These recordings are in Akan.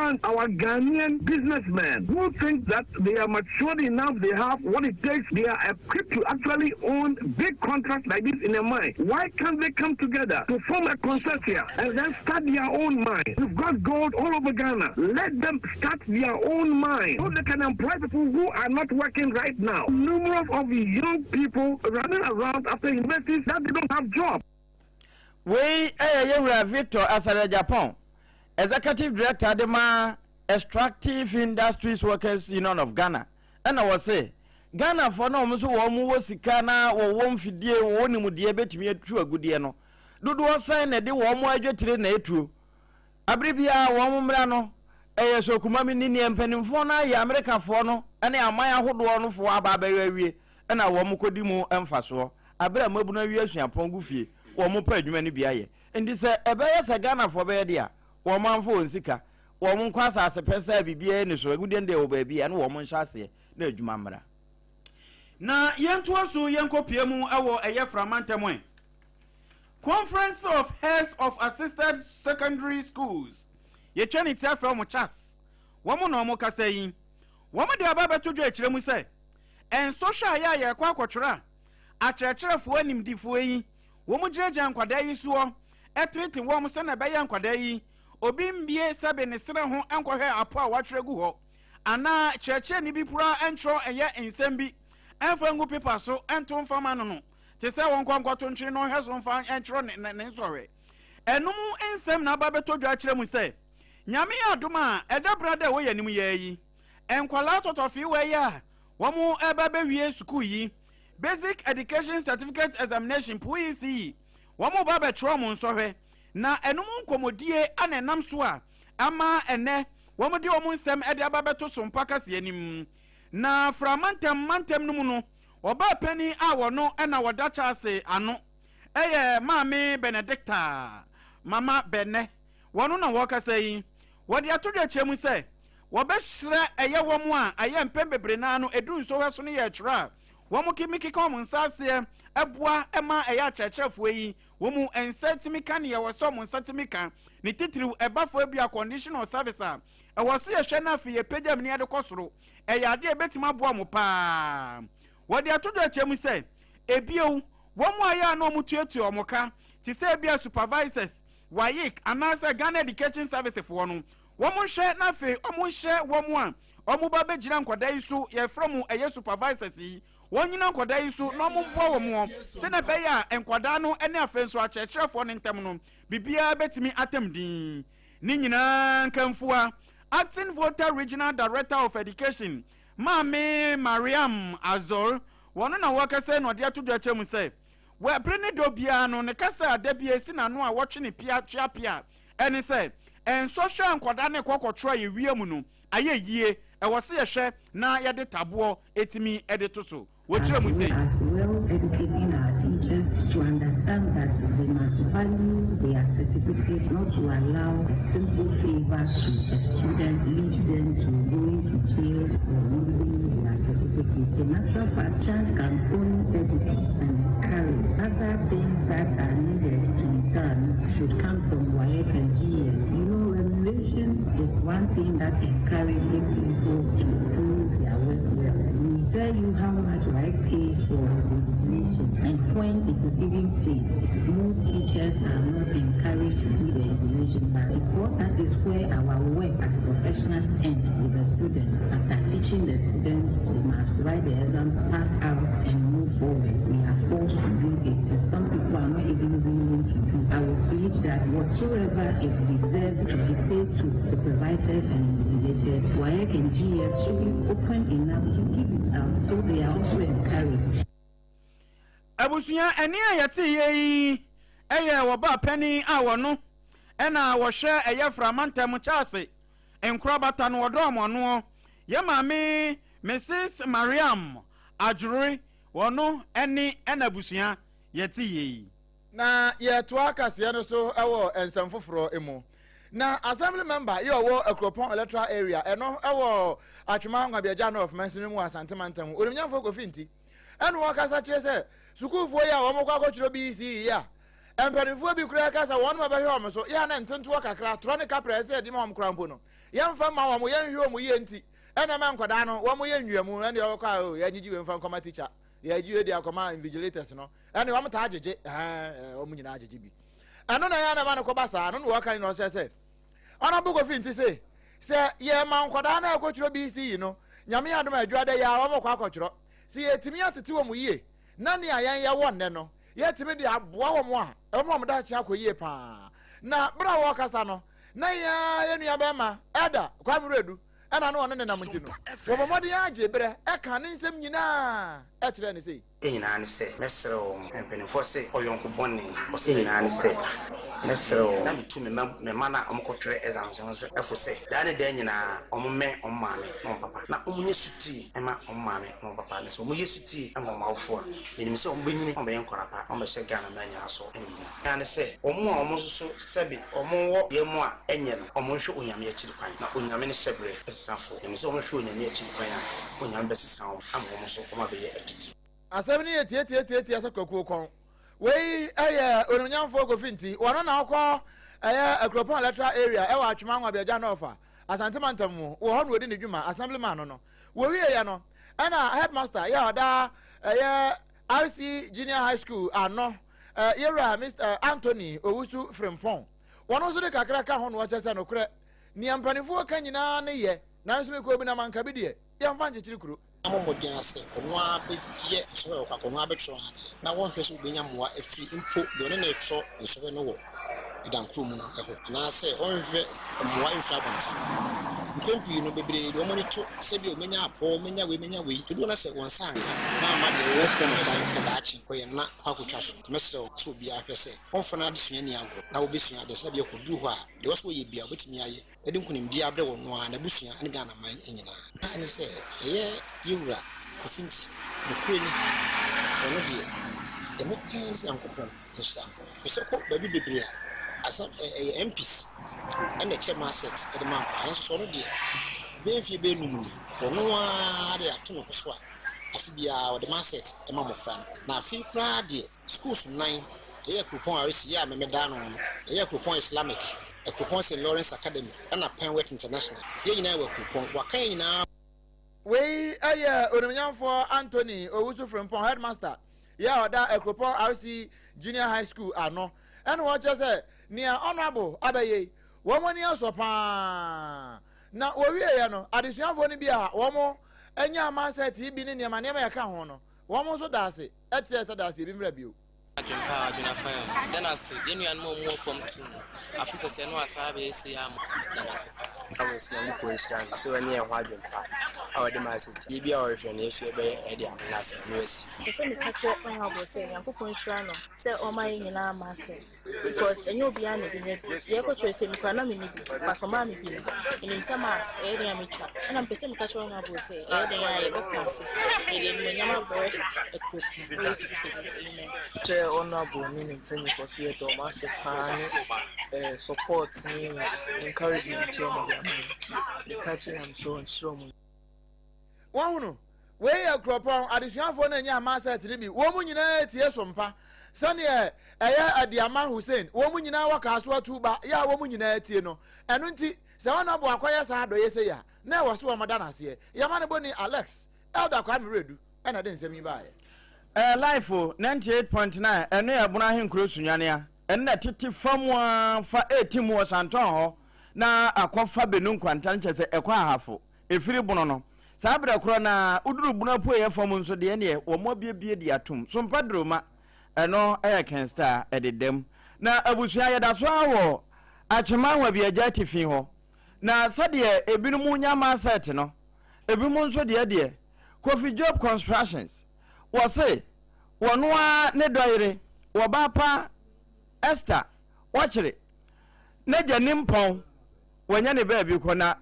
can't our Ghanaian businessmen who think that they are matured enough, they have what it takes, they are equipped to actually own big contracts like this in their mine? Why can't they come together to form a consortia and then start their own mine? We've got gold all over Ghana. Let them start their own mine so they can employ people who are not working right now. Numerous of young people running around after universities that they don't have jobs. Wei yɛ Yɛwura Victor Asare Agyapong, Executive Director de ma Extractive Industries Workers Union of Ghana, ɛna wɔse Ghanafoɔ na wɔn nso wɔn wɔ sika na wɔwɔ mfidie, wɔwɔ nimdeɛ bɛtumi atu agudeɛ no, dodoɔ sɛn na ɛde wɔn adwatire na ɛtuo? Abere biara wɔn mmra no, ɛyɛ sɛ okuma me ni neɛ mpanimfoɔ no ayɛ Amerikafoɔ no ne aman ahodoɔ no foɔ aba abɛyɔ awie na wɔn kɔdi mu mfasoɔ abere a mmabunu awie asuapɔn gu fie wɔn pɛ adwuma no bi ayɛ. Nti sɛ ɛbɛyɛ sɛ Ghanafoɔ bɛyɛ deɛ a, wɔn amfa wɔn sika, wɔn nkɔ asase pɛsɛɛ a biribiara nni so, agudeɛ no deɛ wɔ baabi a, ɛne wɔn nhyɛ aseɛ na adwuma mmra. Na yɛntoa so yɛnkɔpue mu wɔ ɛyɛ Frama ntam ɛ. Conference of Heads of Assisted Secondary Schools, yɛtwa ne ti afrɛ wɔn CHASS, wɔn na wɔkasa yi. Wɔde aba abɛto dwa akyerɛ mu sɛ, nsɔhwɛ a yɛ a yɛrekɔ akɔtwerɛ a akyerɛkyerɛfoɔ animdefoɔ yi wɔgyinagyina nkwadaa yi soɔ tenetene wɔn sɛnea ɛbɛyɛ nkwadaa yi obi mbie sɛbe ne serɛ ho nkɔhwɛ apo a wɔatwerɛ gu hɔ anaa kyerɛkyerɛni bi koraa ntwerɛ ɛyɛ nsɛm bi ɛmfa ngu pepa so nto mfa ma no no te sɛ wɔnkɔ nkɔto ntwene na ɔhwɛ so mfa ntwerɛ ne, ne, ne nsɔhwɛ. Ɛno mu nsɛm na aba bɛtɔ dwa akyerɛ mu sɛ Nyame yɛ adom a ɛda brada a ɛwɔ yɛn anim yɛɛ yi nkwadaa tɔtɔfeewa yi a wɔn ɛreba bɛwie sukuu yi Basic Education Certificate Examination, PUECE, wɔn reba abɛtwerɛ wɔn nsɔhwɛ na ɛno mu nkɔmmɔdie ana ɛnam so a ama ɛnɛ wɔn de wɔn nsɛm de aba bɛto so mpa kaseɛ no mu. Na fra mantam mantam no mu no ɔbaa panin a wɔno na wɔda Charles ano ɛyɛ Maame Benedicta Mama Bɛnɛ wɔno na wɔkasa yi. Wɔde ato dwa kyerɛ mu sɛ wɔbɛhyira ɛyɛ wɔn a ɛyɛ mpɛn bebree no ara no ɛduru nsɔhwɛ so no yɛ twerɛ a wɔn tumi keka wɔn nsa aseɛ boa ma ɛyɛ akyerɛkyerɛfoɔ yi wɔn mu nsa tumi ka neɛ ɛwɔ sɛ wɔn nsa tumi ka, ne titiriw ɛba fo ebia condition of service a ɛwɔ sɛ yɛhwɛ na afei yɛpagya mu ne yɛde kɔ soro. Ɛyɛ adeɛ a ɛbɛtumi aboa wɔn paa. Wɔde ato dwa kyerɛ mu sɛ ebio wɔn a ɛyɛ a na wɔtuatua wɔn ka te sɛ ebia supervisors, WAEC anaasɛ Ghana Education Service foɔ no, wɔn nhwɛ na afei wɔn nhyɛ wɔn a wɔn ba bɛgyina nkwadaa yi so, yɛfrɛ wɔn ɛyɛ supervisors yi, wɔn nyina nkwadaa yi so na wɔn mmoa wɔn sɛnea ɛbɛyɛ a nkwadaa no ne afei nso akyerɛkyerɛfoɔ no ntam no biribiara bɛtumi atam din. Ne nyinaa nkamfua, Acting Volta Regional Director of Education, Maame Mariam Azor, wɔn na wɔkasa na ɔde ato dwa kyerɛ mu sɛ, Wɔ bere ne dɔ biara no, ne kasa a da biara esi n'ano a wɔtwe ne pea twea pea ne sɛ, Nsɔhwɛ a nkwadaa no rekɔ kɔtwerɛ a yɛwia mu no ayɛ yie, ɛwɔ sɛ yɛhwɛ na yɛde taboɔ tumi de to so. Wɔkyerɛ mu As sei. As well educating our teachers to understand that they must value their certificate not to allow a simple favour to a student lead them to going to jail or losing their certificate. In actual fact, CHASS can only educate and encourage. Other things that are needed to be done should come from WAEC and GES. You know, remuneration is one thing that encourages people to do their work well. We tell you how much WAEC pays for invigilation and when it is even paid. Most teachers are not encouraged to do the invigilation, but because that is where our work as professionals end with the students. After teaching the students, they must write the exam, pass out, and move forward. We are forced to do it, and some people are not even willing to do. I will preach that whatsoever is deserved to be paid to supervisors and invigilators, WAEC and GF should be open enough to give it out so they are also encouraged. Abusua ɛnne a yɛteeɛ yi yɛ wɔbaa panin a wɔno na wɔhwɛ ɛyɛ Frama ntam Charles nkorabata no wɔdɔɔ mo anoɔ yɛ maame Mrs Mariam Adjoroi wɔno ɛne ɛna abusua yɛteeɛ yi. Na yɛtoa kaseɛ no so wɔ nsɛm foforɔ mu. Na Assembly member yɛ ɔwɔ Akuropɔn Electoral Area ɛno wɔ Atwema Nwabiagya North mansini mu wɔ Asante mantam mu, Onimnyamfoɔ Kofi Nti ɛna ɔkasa kyerɛ sɛ sukuufoɔ yi a wɔn kɔ akɔtwerɛ BECE yi a mpanimfoɔ bi koraa ka sɛ wɔn ma bɛhwɛ wɔn so yɛ a na ntentoɔ kakra torɔ ne kaprɛ ɛsɛ yɛde ma wɔn koraa mpo no. Yɛmfa mma wɔn, yɛnhwɛ wɔn yie nti ɛna ɛma nkwadaa no wɔn yɛ nwiamu, ɛne ɔbɛkɔ a oh yɛgyegye wei mfa nkɔma teacher, yɛgye wei de akɔma invigilators no, ɛne wɔn taa gyegye, ɛɛ wɔn nyinaa gyegye bi. Ɛno na ɛyɛ na ɛma no kɔba saa, ɛno na wɔka nyina ɔkyerɛ sɛ Honorable Kofi nti se sɛ yɛma nkwadaa no a ɛkɔtwerɛ BCE no, Nyame adom a adwuma dɛ yɛ a wɔn kɔ akɔtwerɛ. Sɛ yɛtumi atete wɔn yie na nea yɛn yɛwɔ nnɛ no yɛtumi de aboa wɔn a, ɛbɛma wɔn daakye akɔ yie paa. Na berɛ a wɔrekasa no, na yɛn ara yɛn nua bɛrima Elder Kwame Wiredu ɛna na ɔne ne nam nti no, wɔbɔ mmɔden ara gyee berɛ ɛkaa ne nsɛm nyinaa kyerɛɛ no sei. Nyinaa ne sɛ, mɛsrɛ wo, Mpanimfoɔ se, ɔyɔnko bɔne, ɔsɛe Nyinaa ne sɛ, mɛsrɛ wo. Na metu me mma me mma no a wɔkɔtwerɛ exams no sɛ fo sɛ, daa ne daa nyinaa wɔmmɛn wɔn maame ne wɔn papa, na wɔnyɛ sotie mma wɔn maame ne wɔn papa. Na sɛ wɔyɛ sotie ma wɔn awofoɔ a, menim sɛ wɔbɛnyini na wɔbɛyɛ nkwadaa pa na wɔbɛhyɛ Ghana man nyinaa so animuonyam. Nyinaa ne sɛ, wɔn a wɔn nso so sɛbe wɔn wɔ yɛn mu a ɛnyɛ no, wɔn nhwɛ Onyame akyiri kwan, na Onyame ne hyɛberɛ sesafoɔ. Menim sɛ wɔn hwɛ Onyame akyiri kwan a, Onyame bɛsesa wɔn ama wɔn nso wɔn abɛyɛ atitiriw. Asɛm no yɛ tiatiatiatia sɛ kwakuo kɔn. Wei yɛ Onimnyamfoɔ Kofi Nti, ɔno na ɔkɔ ɛyɛ Akuropɔn Electoral Area ɛwɔ Atwema Nwabiagya North a Asante Mantam mu, wɔ hɔ na ɔdi ne dwuma, Assemblyman no no. Wɔwieɛ no, ɛna Headmaster yɛ ɔda ɛyɛ RC Junior High School ano, Yɛwura Mister Anthony Owusu Frimpong. Wɔn nso de kakra ka ho na wɔkyɛ sɛ nokorɛ, nea mpanimfoɔ ka nyinaa ne yɛ, nanso mekɔɔ bi na manka bi deɛ, yɛmfa nkyekyere kuro. Ammɔ mmɔden ara sɛ ɔno ara bɛyɛ nsɔhwɛ a ɔkɔ akɔ, ɔno ara bɛtwerɛ adeɛ, na wɔnhwɛ sɛ ɔbɛnya mmoa afiri mpo deɛ ɔne no retwerɛ nsɔhwɛ no wɔ ɛdan korɔ mu no hɔ, anaasɛ ɔnhwehwɛ mmoa mfiri abɔnten. Mpɛn pii no, bebree de wɔn ani to sɛ ebia wɔmɛnya apɔw, mɛnya wei, mɛnya wei. Dodoɔ no ara sɛ wɔn nsa anka na amma deɛ wɔsrɛ mmɔfra no sɛ daakye kɔyɛ no na akɔ akɔtwa so. Nti mɛsrɛ wo sɛ obiara hwɛ sɛ ɔmfa n'adesua nni agorɔ na wɔbɛsua adeɛ sɛdeɛ ɛkɔduru hɔ a deɛ ɛwɔ sɛ wɔyɛ biara wɔbɛtumi ayɛ de nkunimdie abrɛ wɔn ara, n'abusua ne Ghana man nyinaa. Ɛne sɛ, ɛyɛ yɛ wura Kofi nti, nokorɛ ni, ɔno deɛ, deɛ mɛka ara ne sɛ Nyankopɔn nhyira no. Mesɛ kɔ baabi bebree a, asɛm, ɛyɛ MPs ɛna ɛkyɛ ma set de ma nkwadaa, nanso so ɔno deɛ, bɛyɛ mfie bɛyɛ num ni, ɔno ara de ato ne ho so a, afe biara ɔde ma set ma mmɔfra no. Na afei koraa deɛ, Schools nnan, ɛyɛ Akuropɔn RC yɛ a me meda ano no, ɛyɛ Akuropɔn Islamic, Akuropɔn St. Lawrence Academy ɛna Penwet International. Yɛn nyinaa yɛwɔ Akuropɔn. Wɔaka yɛn nyinaa. Wei yɛ Onimnyamfoɔ Anthony Owusu Frimpong, Headmaster, yɛ a ɔda Akuropɔn RC Junior High School ano, ɛna ɔkyerɛ sɛ nea Honourable abɛyɛ yi, wɔn ani asɔ pa ara. Na wɔwieeɛ no, adesuafoɔ no bi a wɔn anya amansa TB ne nneɛma nneɛma a ɛka ho no, wɔn nso da ase kyerɛɛ sɛ da ase ebi mmra bio. Adwempa a adwene afa yɛn ho. Da no ase, yɛn nuanom a wɔwɔ fam tu no, afe sɛsɛɛ no asan abɛyɛ sei ama. Da no ase paa. Thomas Nyankopɔn nhyira no sɛ wanya yɛn ho adwempa a ɔde ma asɛnti. Biribi a ɔhwehwɛ no yɛn nso yɛbɛyɛ de ama no asɛm no asi. Mepɛ sɛ meka kyerɛ Honourable sɛ Nyankopɔn nhyira no sɛ ɔma yɛn nyinaa mindset because ɛnyɛ obiara na ɛbɛnya bi. Deɛ ɛkɔ kyerɛ sɛ me koraa na menni bi but ɔmaa me bi no menim sɛ maths ɛyɛ den a mɛtwa. Ɛna mepɛ sɛ meka kyerɛ Honourable sɛ ɛyɛ den a yɛbɛ paase yɛde animuonyam abrɛ akuropɔn wɔ Yesu Kristo din nti amen. Kyerɛ Honourable ne ne mpanyinfoɔ sɛ yɛda wɔn ase paa ne eh, support ne encouragement a wɔde ama yɛn nti meka kyerɛ Nyame sɛ ɔnhyira wɔn. Woahunu? Wei yɛ kuropɔn adesuafoɔ no anya ama sɛt no bi. Wɔn nyinaa tie so mpa. Sɛdeɛ ɛyɛ Adiama Hussein, wɔn nyinaa wɔ Kasoa Tuba, yɛ a wɔn nyinaa tie no. Ɛno nti, sɛ wɔn abo akɔyɛ saa adɔeɛ sei a, na ɛwɔ so wɔn da no aseɛ. Yɛma no bɔni Alex, Elder Kwame Wiredu ɛna de nsɛm yi baeɛ. Ɛɛ Life o, 98.9, ɛno yɛ Ɛbono Ahenkuro Sunyani a, ɛno na ɛtete fa mu ara fa ɛreti mu wɔ Santɔn hɔ na akɔfa Benu Nkwanta no kyerɛ sɛ ɛkɔ Ahafo. Ɛfiri Bono no. Saa berɛ korɔ no ara, woduru Bono apueeɛ fam nso deɛ ɛneɛ wɔn abiebie de atom. Sompa Duroma, ɛno yɛ Kenstar ɛdeda mu. Na abusua yɛda so ara wɔ Atwema Nwabiagya atifi hɔ. Na sɛdeɛ ebinom nya masɛt no, ebinom nso deɛ deɛ, Kofi Job Constructions, wɔse wɔno ara ne dɔyere, wɔbaa pa Esther, wɔkyere n'agya nimpɔn, wanya ne baabi kɔ na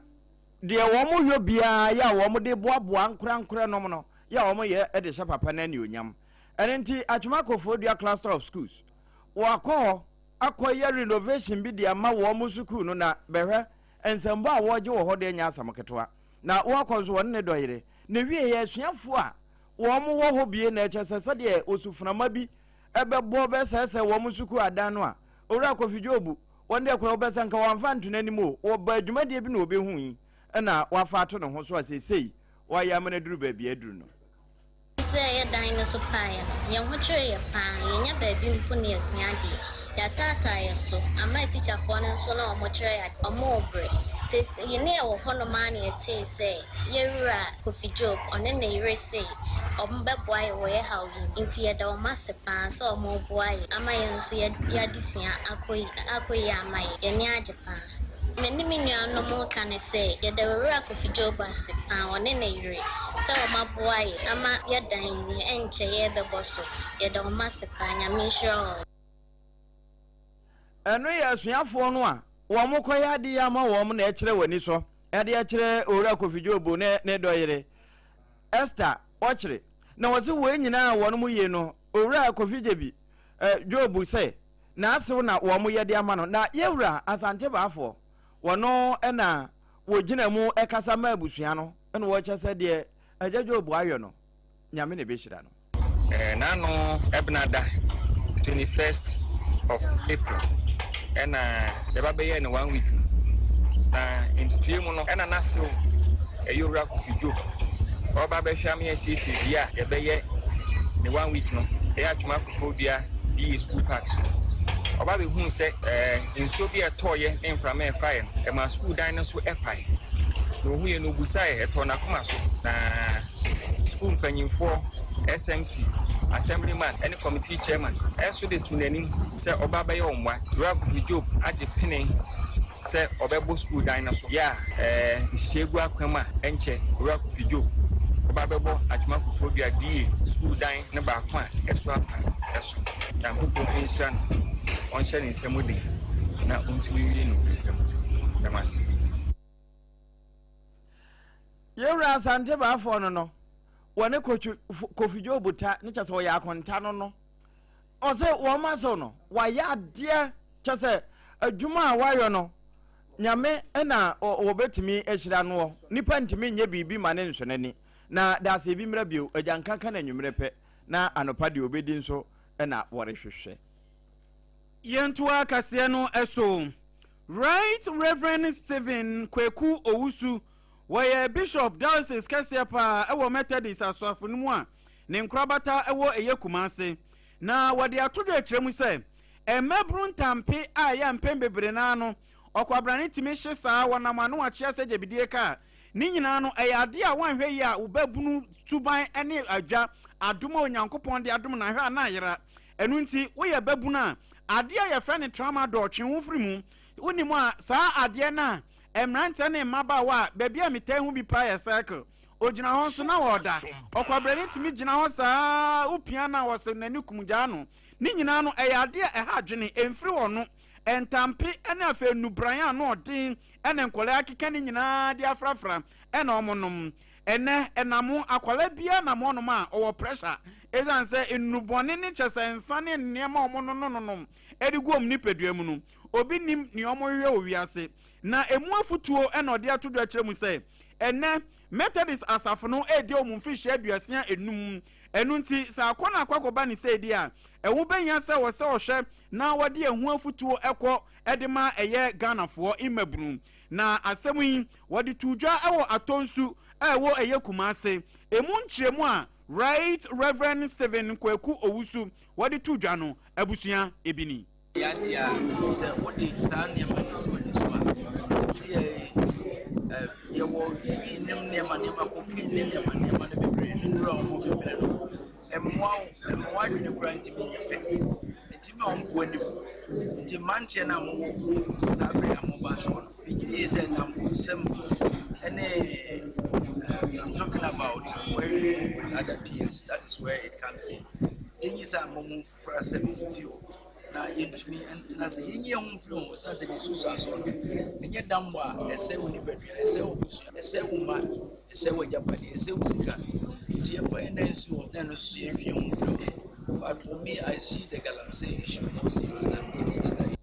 Deɛ wɔn yɔ biara yɛ a wɔn de boaboa ankorankorɛ nom no yɛ a wɔn yɛ de hyɛ papa no anuonyam. Ɛno nti Atwema Koforidua Cluster of Schools wɔakɔ hɔ akɔ yɛ renovation bi de ama wɔn sukuu no na bɛhwɛ nsɛmbɔ a wɔregye wɔ hɔ deɛ nyɛ asɛm ketewa. Na wɔkɔ nso wɔne ne dɔ yere na wieɛ asuafoɔ a wɔn wɔ hɔ bie na ɛkyɛ sɛ sɛdeɛ osuframa bi ɛbɛbɔ bɛsɛɛsɛɛ wɔn sukuu adan no a Owura Kofi Jobu. Wɔn deɛ koraa wɔbɛsɛ nka wɔamfa nto n'anim o, wɔbaa dwumadie bi na wɔbɛhui na wafa ato ne ho so a seesei wayɛ ama no aduru baabi a aduru no. Sɛ yɛ dan no so paeɛ no, yɛn ho kyere yɛ paa, yɛnnya baabi mpo na yɛasua adeɛ. Yɛataataa yɛ so, ama atikyafoɔ no nso na wɔkyerɛ yɛ adeɛ, wɔrebrɛ. Seesei ne yɛwɔ hɔnom ara na yɛtee sɛ yɛn wura Kofi Job, ɔne ne yere se wɔbɛboa yɛ wɔ yɛ haw yi mu. Nti yɛda wɔn ase paa sɛ wɔreboa yɛ ama yɛn nso yɛ adesua akɔ yie ama yɛn. Yɛn ani agye paa. Me ne me nuanom reka ne sɛ, yɛda Owura Kofi Job ase paa, ɔne ne yere, sɛ wɔaboa yɛn ama yɛn dan yi, ɛnkyɛ yɛrebɛbɔ so. Yɛda wɔn ase paa. Nyame nhyira wɔn. Ɛno yɛ asuafoɔ no a wɔkɔyɛ adeɛ ama wɔn na ɛkyerɛ wɔn anisɔ de akyerɛ Owura Kofi Job ne ne dɔ yere Esther Ɔkyere. Na wɔse wei nyinaa a wɔn yie no, Owura Kofi Gyebi, eh, Job sɛ n'asew na wɔn yɛ de ama no. Na yɛwura Asante Baafoɔ, wɔno na wɔgyina mu kasa ma abusua no na wɔkyɛ sɛ deɛ Agya Job ayɔ no, Nyame na ɛbɛhyira no. N'ano Ɛbenada 21st of April ɛna yɛba bɛyɛɛ no one week no, na ntutuiɛ mu no ɛna n'asew ɛyɛ Owura Kofi Job ɔreba abɛhwɛ ama yɛasiesie bea a yɛbɛyɛ ne one week no, ɛyɛ Atwom Akufo-Dua DA School Park so. Ɔba bɛhuu sɛ ɛɛ nsuo bi a ɛtɔɔeɛ ne mframa a ɛfaeɛ no, ɛmaa sukuu dan no so ɛpae. Na ɔhuiɛ no ɔbusaeɛ, ɛtɔɔ n'akoma so, na sukuu mpanyinfoɔ, SMC, Assemblyman ne Committee Chairman nso de too n'anim sɛ ɔba abɛyɛ wɔn mmoa. Owura Kofi Job agye pene sɛ ɔbɛbɔ sukuu dan no so. Yɛ a nhyehyɛe gu akwan mu a ɛnkyɛ Owura Kofi Job bɛba abɛbɔ Atwom Akuffo Dua DA sukuu dan no baako a ɛso apa so. Nyankopɔn nhyira no, ɔnhyɛ ne nsa mu den na ɔntumi nwie no ntɛm. Meda mo ase. Yɛwura Asante Baafoɔ no no, wɔne Kofi Job ta ne kyɛ sɛ ɔyɛ akonta no no. Ɔsɛ wɔn asew no, wayɛ adeɛ kyɛ sɛ adwuma a wayɔ no, Nyame na wɔbɛtumi ahyira noɔ. Nipa ntumi nyɛ biribi ma ne nsɔ n'ani. Na daase bi mmra bio, agyanka ka no anwummerɛ pɛ, na anɔpa deɛ ɔbɛdi nso na wɔrehwehwɛ. Yɛntoa kaseɛ no so. Right Rev. Stephen Kweku Owusu, wɔyɛ Bishop Diocese kɛseɛ paa wɔ Methodist asafo no mu a ne nkorabata wɔ ɛyɛ Kumase. Na wɔde ato dwa akyerɛ mu sɛ, mmabunu ntampe a ɛyɛ a mpɛn bebree no ara no ɔkwabrane tumi hye saa wɔnam ano akyea sɛ gyabidie kaa. Ne nyinaa no ɛyɛ adeɛ a woanhwɛ yie a wo babunu suban ne adwa adom a Onyankopɔn de adom no ahwɛ a na ayera. Ɛno nti woyɛ babunu a Adeɛ a yɛfrɛ no tramadol, twe wo firi mu. Wonim a, saa adeɛ no a mmeranteɛ ne mmabaawa a, baabi a metaa hu bi paa yɛ circle. Ɔgyina hɔ nso na ɔreda. Ɔkwabrani tumi gyina hɔ saa ara, wopia no a ɔse n'ani kum gyaa no. Ne nyinaa no, ɛyɛ adeɛ a ɛha adwene, ɛmfiri ɔno. Ntampe ne afei nnubran a ano ɔden na nkwadaa akeka ne nyinaa de afrafra na wɔnom. Ɛnnɛ, ɛnam akwadaa biara nam hɔnom a ɔwɔ pressure esiane sɛ nnubɔne ne kyɛ sɛ nsa ne nneɛma a wɔnonononom de gu wɔn nipadua mu no, obi nnim nea wɔhwehwɛ wɔ wiase. Na emu afotuo na ɔde ato dwa kyerɛ mu sɛ, ɛnnɛ, Methodist asafo no redi wɔn mfirihyia 65. Ɛno nti, sɛ akɔnnɔ akɔ akɔba ne sei deɛ a, ɛho bɛhia sɛ wɔ sɛ ɔhwɛ na wɔde ɛho afotuo kɔ de ma ɛyɛ Ghanafoɔ mmabunu. Na asɛm yi, wɔde too dwa wɔ Atonsu a ɛwɔ ɛyɛ Kumase. Emu nkyerɛmu a Right Rev. Stephen Kwaku Owusu wɔde too dwa no, abusua, ebi ni. Yɛ adeɛ a sɛ wode saa nneɛma no si w'ani so a, seesei yi yɛwɔ wii ne nneɛma nneɛma, cocaine ne nneɛma nneɛma no bebree no, nnuro a wɔbɛbrɛ no, ɛmmoa wo, ɛmma w'adwene koraa ntumi nyɛ pɛ, ɛtumi ma wo anim. Nti mmeranteɛ no a mowɔ saa bere a moba soɔ no, megye die sɛ nnamfosɛm ne I'm talking about when you move with other peers, that is where it comes in. Yɛnyi saa mmɔmfra sɛm mfi hɔ na yɛntumi ntena ase, yɛnyi yɛn ho mfiri ho, ɛsiane sɛ deɛ nsunsuansoɔ no, ɛnyɛ dammɔ a ɛsɛe wo nipadua, ɛsɛe wo busua, ɛsɛe wo mma, Ɛsɛe w'agyapadeɛ, ɛsɛe wo sika. Nti yɛmfa yɛn nan nsi hɔ na ɛno nso yɛntwe yɛn ho mfiri ho. But for me, I see the galamsey issue more serious than any other issue.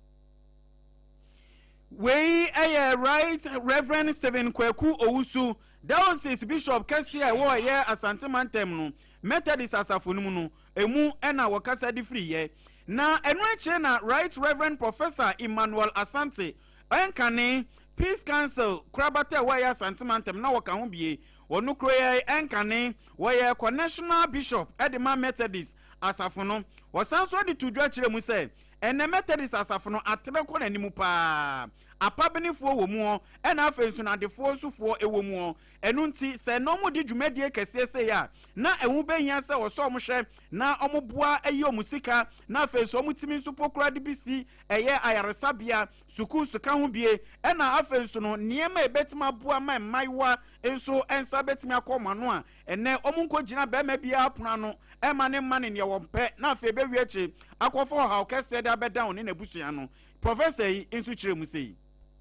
Wei yɛ Right Reverend Stephen Kwaku Owusu, Diocese Bishop kɛseɛ a ɛwɔ ɛyɛ Asante Mantam no Methodist Asafo no mu no, ɛmu na wɔkasa de firiiɛ. Na ɛno akyire na Right Reverend Professor Emmanuel Asante, ɛnkane Peace Council korabata a ɛwɔ ɛyɛ Asante Mantam na wɔka ho bie. Wɔno kuro yɛ ɛnkane wɔyɛ Connational Bishop de ma Methodist asafo no. Wɔsan nso de to dwa kyerɛ mu sɛ ɛnnɛ Methodist asafo no atrɛ kɔ n'anim paa. Apabenefoɔ wɔ mu hɔ ɛna afei nso no adefoɔ nso foɔ wɔ mu hɔ. Ɛno nti sɛ na wɔdi dwumadie kɛseɛ sei a, na ɛho bɛhia sɛ wɔsɔ wɔn hwɛ na wɔboa yi wɔn sika na afei nso wɔtumi nso po koraa de bi si ɛyɛ ayaresabea, sukuu so ka ho bie, ɛna afei nso no nneɛma a ɛbɛtumi aboa ma mmayewa nso nsa bɛtumi akɔ wɔn ano a ɛnnɛ wɔn nkɔgyina barima biara pono ano ɛma ne mma ne neɛ wɔn pɛ na afei ɛbɛwie akyire akɔfa ɔhaw kɛseɛ de abɛda wɔn ne n'abusua no. Prɔfɛsa yi nso kyerɛ mu sei.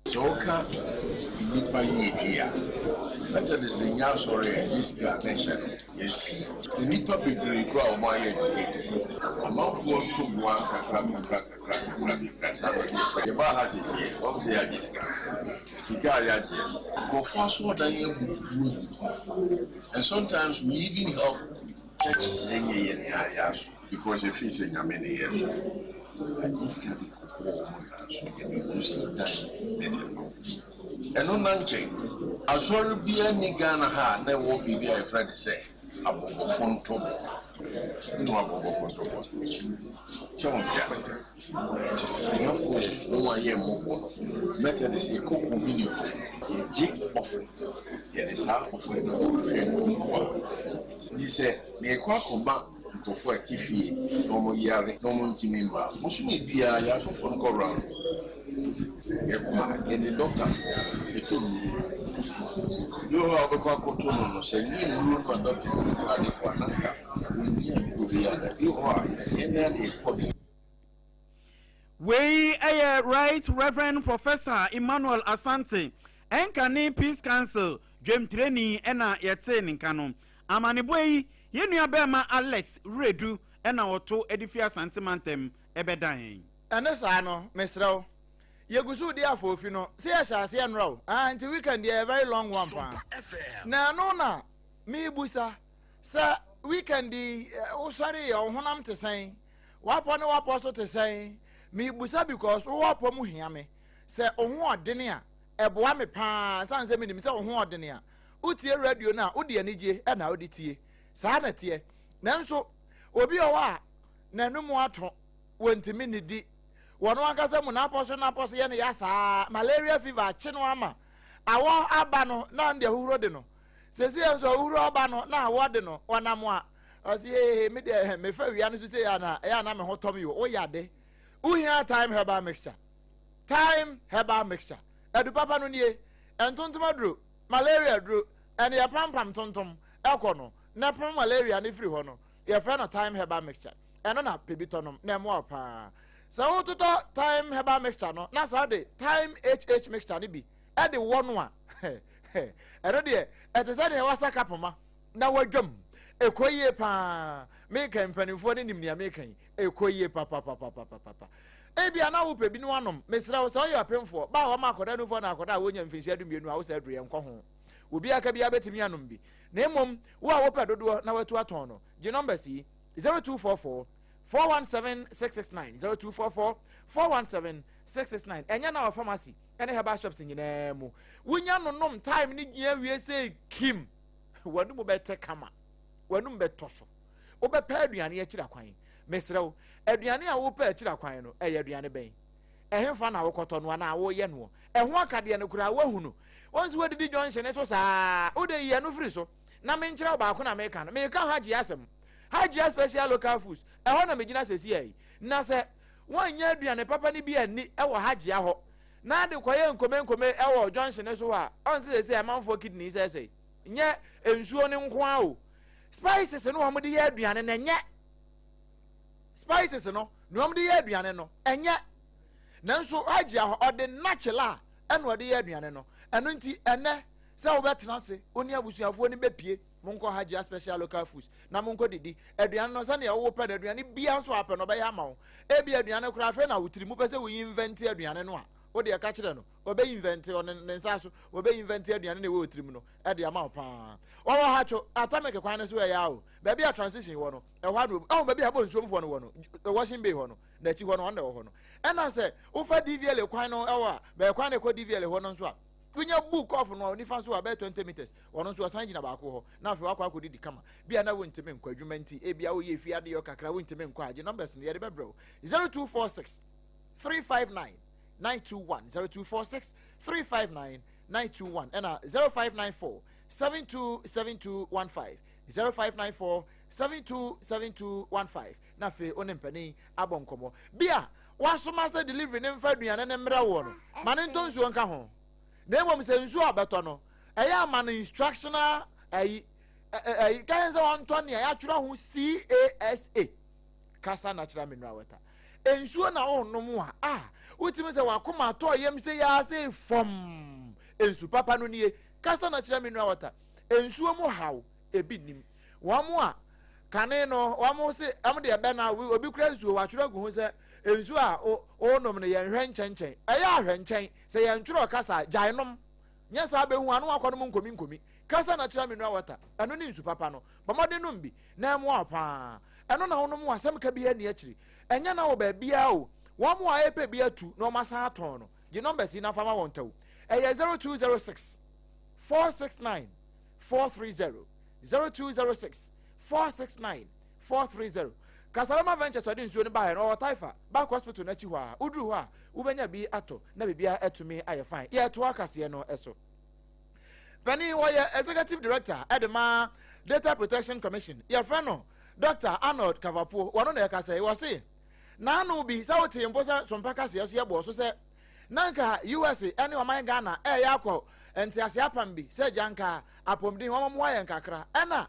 Sɛ woka nnipa yiedie a, Methodist nyɛ asɔre a ɛgye sika na ɛhyɛ no. Yɛasi nnipa bebree koraa a wɔayɛ educated. Amanfoɔ ntoboa nkakra nkakra nkakra nkakra nkakra saa na yɛfrɛ. Yɛbaa ha seesei, wahu sɛ yɛagye sika. Sika a yɛagyeɛ no, nkurɔfoɔ asɔɔdan abubu agu hɔ. And sometimes we even help churches ɛnyɛ yɛn a yɛaso because yɛfeel sɛ Nyame ne yɛn so. Yɛagye sika de kɔbɔɔ wɔn nanso yɛde kɔsi dan de ama wɔn. Ɛno nna nkyɛn, asɔre biara nni Ghana ha a na ɛwɔ biribi a yɛfrɛ no sɛ abɔbɔfo ntoboa. Wonim abɔbɔfo ntoboa? Sɛ wonte ase. Ahiafo wɔn a yɛ mmɔbɔ no, Methodist yɛkɔ communion a, yɛgye offering. Yɛde saa offering no kɔhwɛ nkoa. Nti sɛ merekɔ akɔma nkurɔfoɔ a ɛte fie na wɔn yare na wɔn ntumi mma a, bosome biara yɛn asɔfoɔ no kɔ round. Yɛkɔ a, yɛde dɔktafoɔ ɛtɔ nnuro. Bi wɔ hɔ a wobɛkɔ akɔto no no, sɛ ɛnyɛ nnuro no a dɔktas no koraa de kɔ a, na anka ɔnnya nnuro biara da. Bi wɔ hɔ a, yɛn ara na yɛkɔ de. Wei yɛ Right Reverend Professor Emmanuel Asante, ɛnkane Peace Council dwamtirani na yɛtee ne nka no. Amanebɔ yi, yɛn nua bɛɛma Alex Wiredu na ɔto de fi Asante mantam bɛda yɛn. Ɛne saa no, mesrɛ wo, yɛgu so redi afoofi no, sɛ yɛhyɛ aseɛ nnora o, ah, nti weekend deɛ ɛyɛ very long one paa. Na ɛno na mebusa sɛ weekend yi wosɔre yɛ wo honam te sɛn? W'apɔ ne w'apɔ so te sɛn? Mebusa because wo apɔ mu hia me. Sɛ wo ho ɔdene a, ɛboa me paa, sane sɛ menim sɛ wo ho ɔdene a, Wotie radio no a, wode anigye na wode tie. Saa na ɛteɛ. Nanso, obi wɔ hɔ a, n'anom ato, wɔntumi nnidi. Wɔn ankasa mu n'apɔ so n'apɔ so yɛ no ya saa. Malaria fever akye no ama. Awɔ aba no, na ɔno deɛ ahuhuro de no. Seesei nso ahuhuro aba no, na awɔ de no. Ɔnam a, ɔse hehehe, me deɛ mefa wia no so sei a na ɛyɛ a na me ho tɔ me o. Woyɛ ade. Wohia thyme herbal mixture. Thyme herbal mixture. Adu papa no nie. Ntontom aduro. Malaria aduro, ɛne yɛpampam tontom kɔ no na ɛpam malaria no firi hɔ no, yɛfrɛ no thyme herbal mixture. Ɛno na pɛ bi tɔ nom na ɛmoa wo paa. Sɛ wototɔ thyme herbal mixture no na sɛ wode thyme HH mixture no bi de wɔ no a, ɛno deɛ ɛte sɛ deɛ wasaka poma na wadwam. Ɛkɔ yie paa. Meka mpanimfoɔ no nim nea meka yi. Ɛkɔ yie papapapapapa. Ebia na wopɛ bi no anom. Mesrɛ wo, sɛ woyɛ ɔpemfoɔ, ba a wɔma akwadaa nufoɔ anaa akwadaa a wɔnya mfinhyia dumienu a wosɛ aduru yɛ nkɔ ho. Obiara ka biara bɛtumi anom bi. Na mmom, wo a wopɛ dodoɔ na woatu atɔn no, gye numbers yi, 0244 417 669, 0244 417 669. Ɛnyɛ na wɔ pharmacy ne herbal shops nyinaa mu. Wonya no nom time no gyina wie sɛ kim. W'anum bɛte kama. W'anum bɛtɔ so. Wobɛpɛ aduane akyiri akwan. Mesrɛ wo, aduane a wopɛ akyiri akwan no, ɛyɛ aduane bɛn? Ɛhefa na wokɔtɔ no anaa woyɛ noɔ? Ɛho akadeɛ no koraa woahu no? Wo nso woadidi junction so saa, wode yi ɛno firi so na menkyerɛ wo baako na meka no. Meka Hajia asɛm. Hajia Special Local Foods, ɛhɔ na megyina seesei yi. Na sɛ woannya aduane papa no bi anni wɔ Hajia hɔ na ade kɔyɛ nkomenkome wɔ junction so hɔ a, ɔn sɛ seesei amanfoɔ kidney sɛesɛe. Nyɛ nsuo no nko ara o. Spices no wɔde yɛ aduane no ɛnyɛ. Spices no nea wɔde yɛ aduane no ɛnyɛ. Nanso Hajia hɔ ɔde natural a ɛna ɔde yɛ aduane no. Ɛno nti ɛnɛ sɛ wobɛtena ase wo ne abusuafoɔ no bɛpie monkɔ Hajia Special Local Foods na monkɔ didi aduane no sɛnea wowɔ pɛ no aduane bia nso apɛ no ɔbɛyɛ ama wo. Ebi aduane koraa afei na wo tiri mu pɛ sɛ woyi invent aduane no a Wo deɛ ka kyerɛ no, ɔbɛ invente, ɔne ne nsa so, ɔbɛ invente aduane na ɛwɔ tirim no de ama wo paa. Ɔwɔ Hatcho, Atomic kwan no so ɛyɛ a o, baabi a transition wɔ no, ɛhɔ a na obi, ɔho baabi a ɛbɔ nsuomfoɔ no wɔ no, washing bay hɔ no, n'akyi hɔ no, ɔno na ɛwɔ hɔ no. Ɛna sɛ wofa DVLA kwan no ɛwɔ a, bɛyɛ kwan na ɛkɔ DVLA hɔ no nso a, wonya bu kɔɔfo no a onifa nso a bɛyɛ 20 meters, ɔno nso ɔsan gyina baako hɔ, na afei wakɔ akɔdidi kama. Bia na wontumi nkɔ adwuma nti, ebia woyɛ efie adeyɔ kakra, wontumi nkɔ a, gye numbers no yɛde bɛbrɛ wo. 0246 359 921 0246 359 921 ɛna 0594 727215 0594 727215 na afei wo ne mpanin abɔ nkɔmmɔ bi a wasoma sɛ delivery ne mfa aduane ne mmerɛ woɔ no ma ne ntɔ nsuo nka ho na mmom sɛ nsuo a bɛtɔ no ɛyɛ ama no instructional ayi ɛyi kae sɛ wɔntɔ nea yɛatwerɛ ho CASA kasa natural mineral water nsuo na wonom a a wotumi sɛ wakoma atɔ yam sɛ yɛa sɛ fam nsu papa no nie kasa natural mineral water nsuo mu haw ebi nim wɔn a kane no wɔn se wɔn deɛ bɛ na obi kura nsuo watwerɛ agu ho sɛ nsuo a wonom no yɛnhwɛ nkyɛnkyɛn ɛyɛ ahwɛ nkyɛn sɛ yɛntwerɛ kasa gyae nom nyɛ saa bɛhu ano akɔnom nkomi nkomi kasa natural mineral water ɛno ne nsu papa no bɔ mmɔden nom bi na ɛmmoa wo paa. Ɛno na wonom a asɛm ka biara nni akyiri. Ɛnyɛ na wɔ baabiara o. Wɔn a ɛrepɛ bi atu na wɔasan atɔn no, gye numbers yi na fa ma wɔn tɛw. Ɛyɛ 0206 469 430, 0206 469 430. Kasalama Ventures ɔde nsuo no baeɛ no, ɔwɔ Taifa, Back Hospital no akyi hɔ a. Woduru hɔ a, wobɛnya bi atɔ na biribiara atumi ayɛ fine. Yɛretoa kaseɛ no so. Panin wɔyɛ Executive Director de ma Data Protection Commission. Yɛfrɛ no Dr. Arnold Kavapuo. Wɔno na ɛkasa yi. Wɔse n'ano bi sɛ wote mpo sɛ sompa kaseɛ so yɛbɔɔ so sɛ na nka US ne ɔman Ghana ɛyɛ akɔ ntease apam bi sɛ gya nka apɔmuden wɔn mmoa yɛn kakra. Ɛna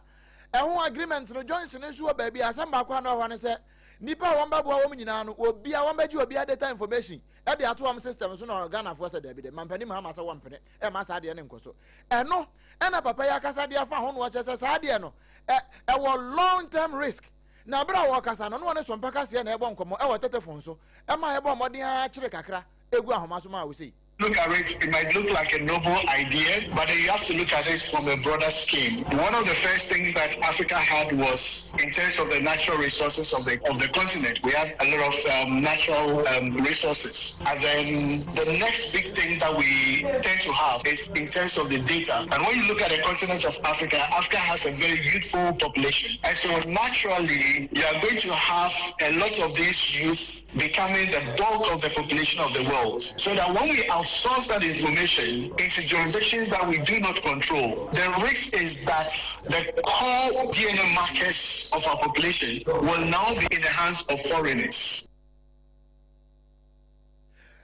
ɛho agreement no Johnson nso wɔ baabi a asɛm baako a na ɔhɔ ne sɛ nipa a wɔn bɛboa wɔn nyinaa no obia wɔn bɛgye obia data information ɛde ato wɔn system so na Ghanafoɔ sɛ daabi dɛ mampanin Mahama sɛ wɔmpene ɛma saa adeɛ no nkɔ so ɛno ɛna papa yi akasa de afa ho no ɔkyɛ sɛ saa adeɛ no ɛ ɛwɔ long term risk na abere a wɔkasa no no wɔne sompa kaseɛ na ɛbɔ nkɔmmɔ ɛwɔ tetefon so ɛma ɛbɔ mmɔden ara kyere kakra egu ahoma so ma awosei. Look at it, it might look like a noble idea, but then you have to look at it from a broader scheme. One of the first things that Africa had was in terms of the natural resources of the of the continent. We had a lot of um, natural um, resources. And then the next big thing that we tend to have is in terms of the data. And when you look at the continent of Africa, Africa has a very youthful population. And so naturally, you are going to have a lot of these youth becoming the bulk of the population of the world. So that when we outsource that information into jurisdictions that we do not control, the risk is that the core DNA markers of our population will now be in the hands of foreigners.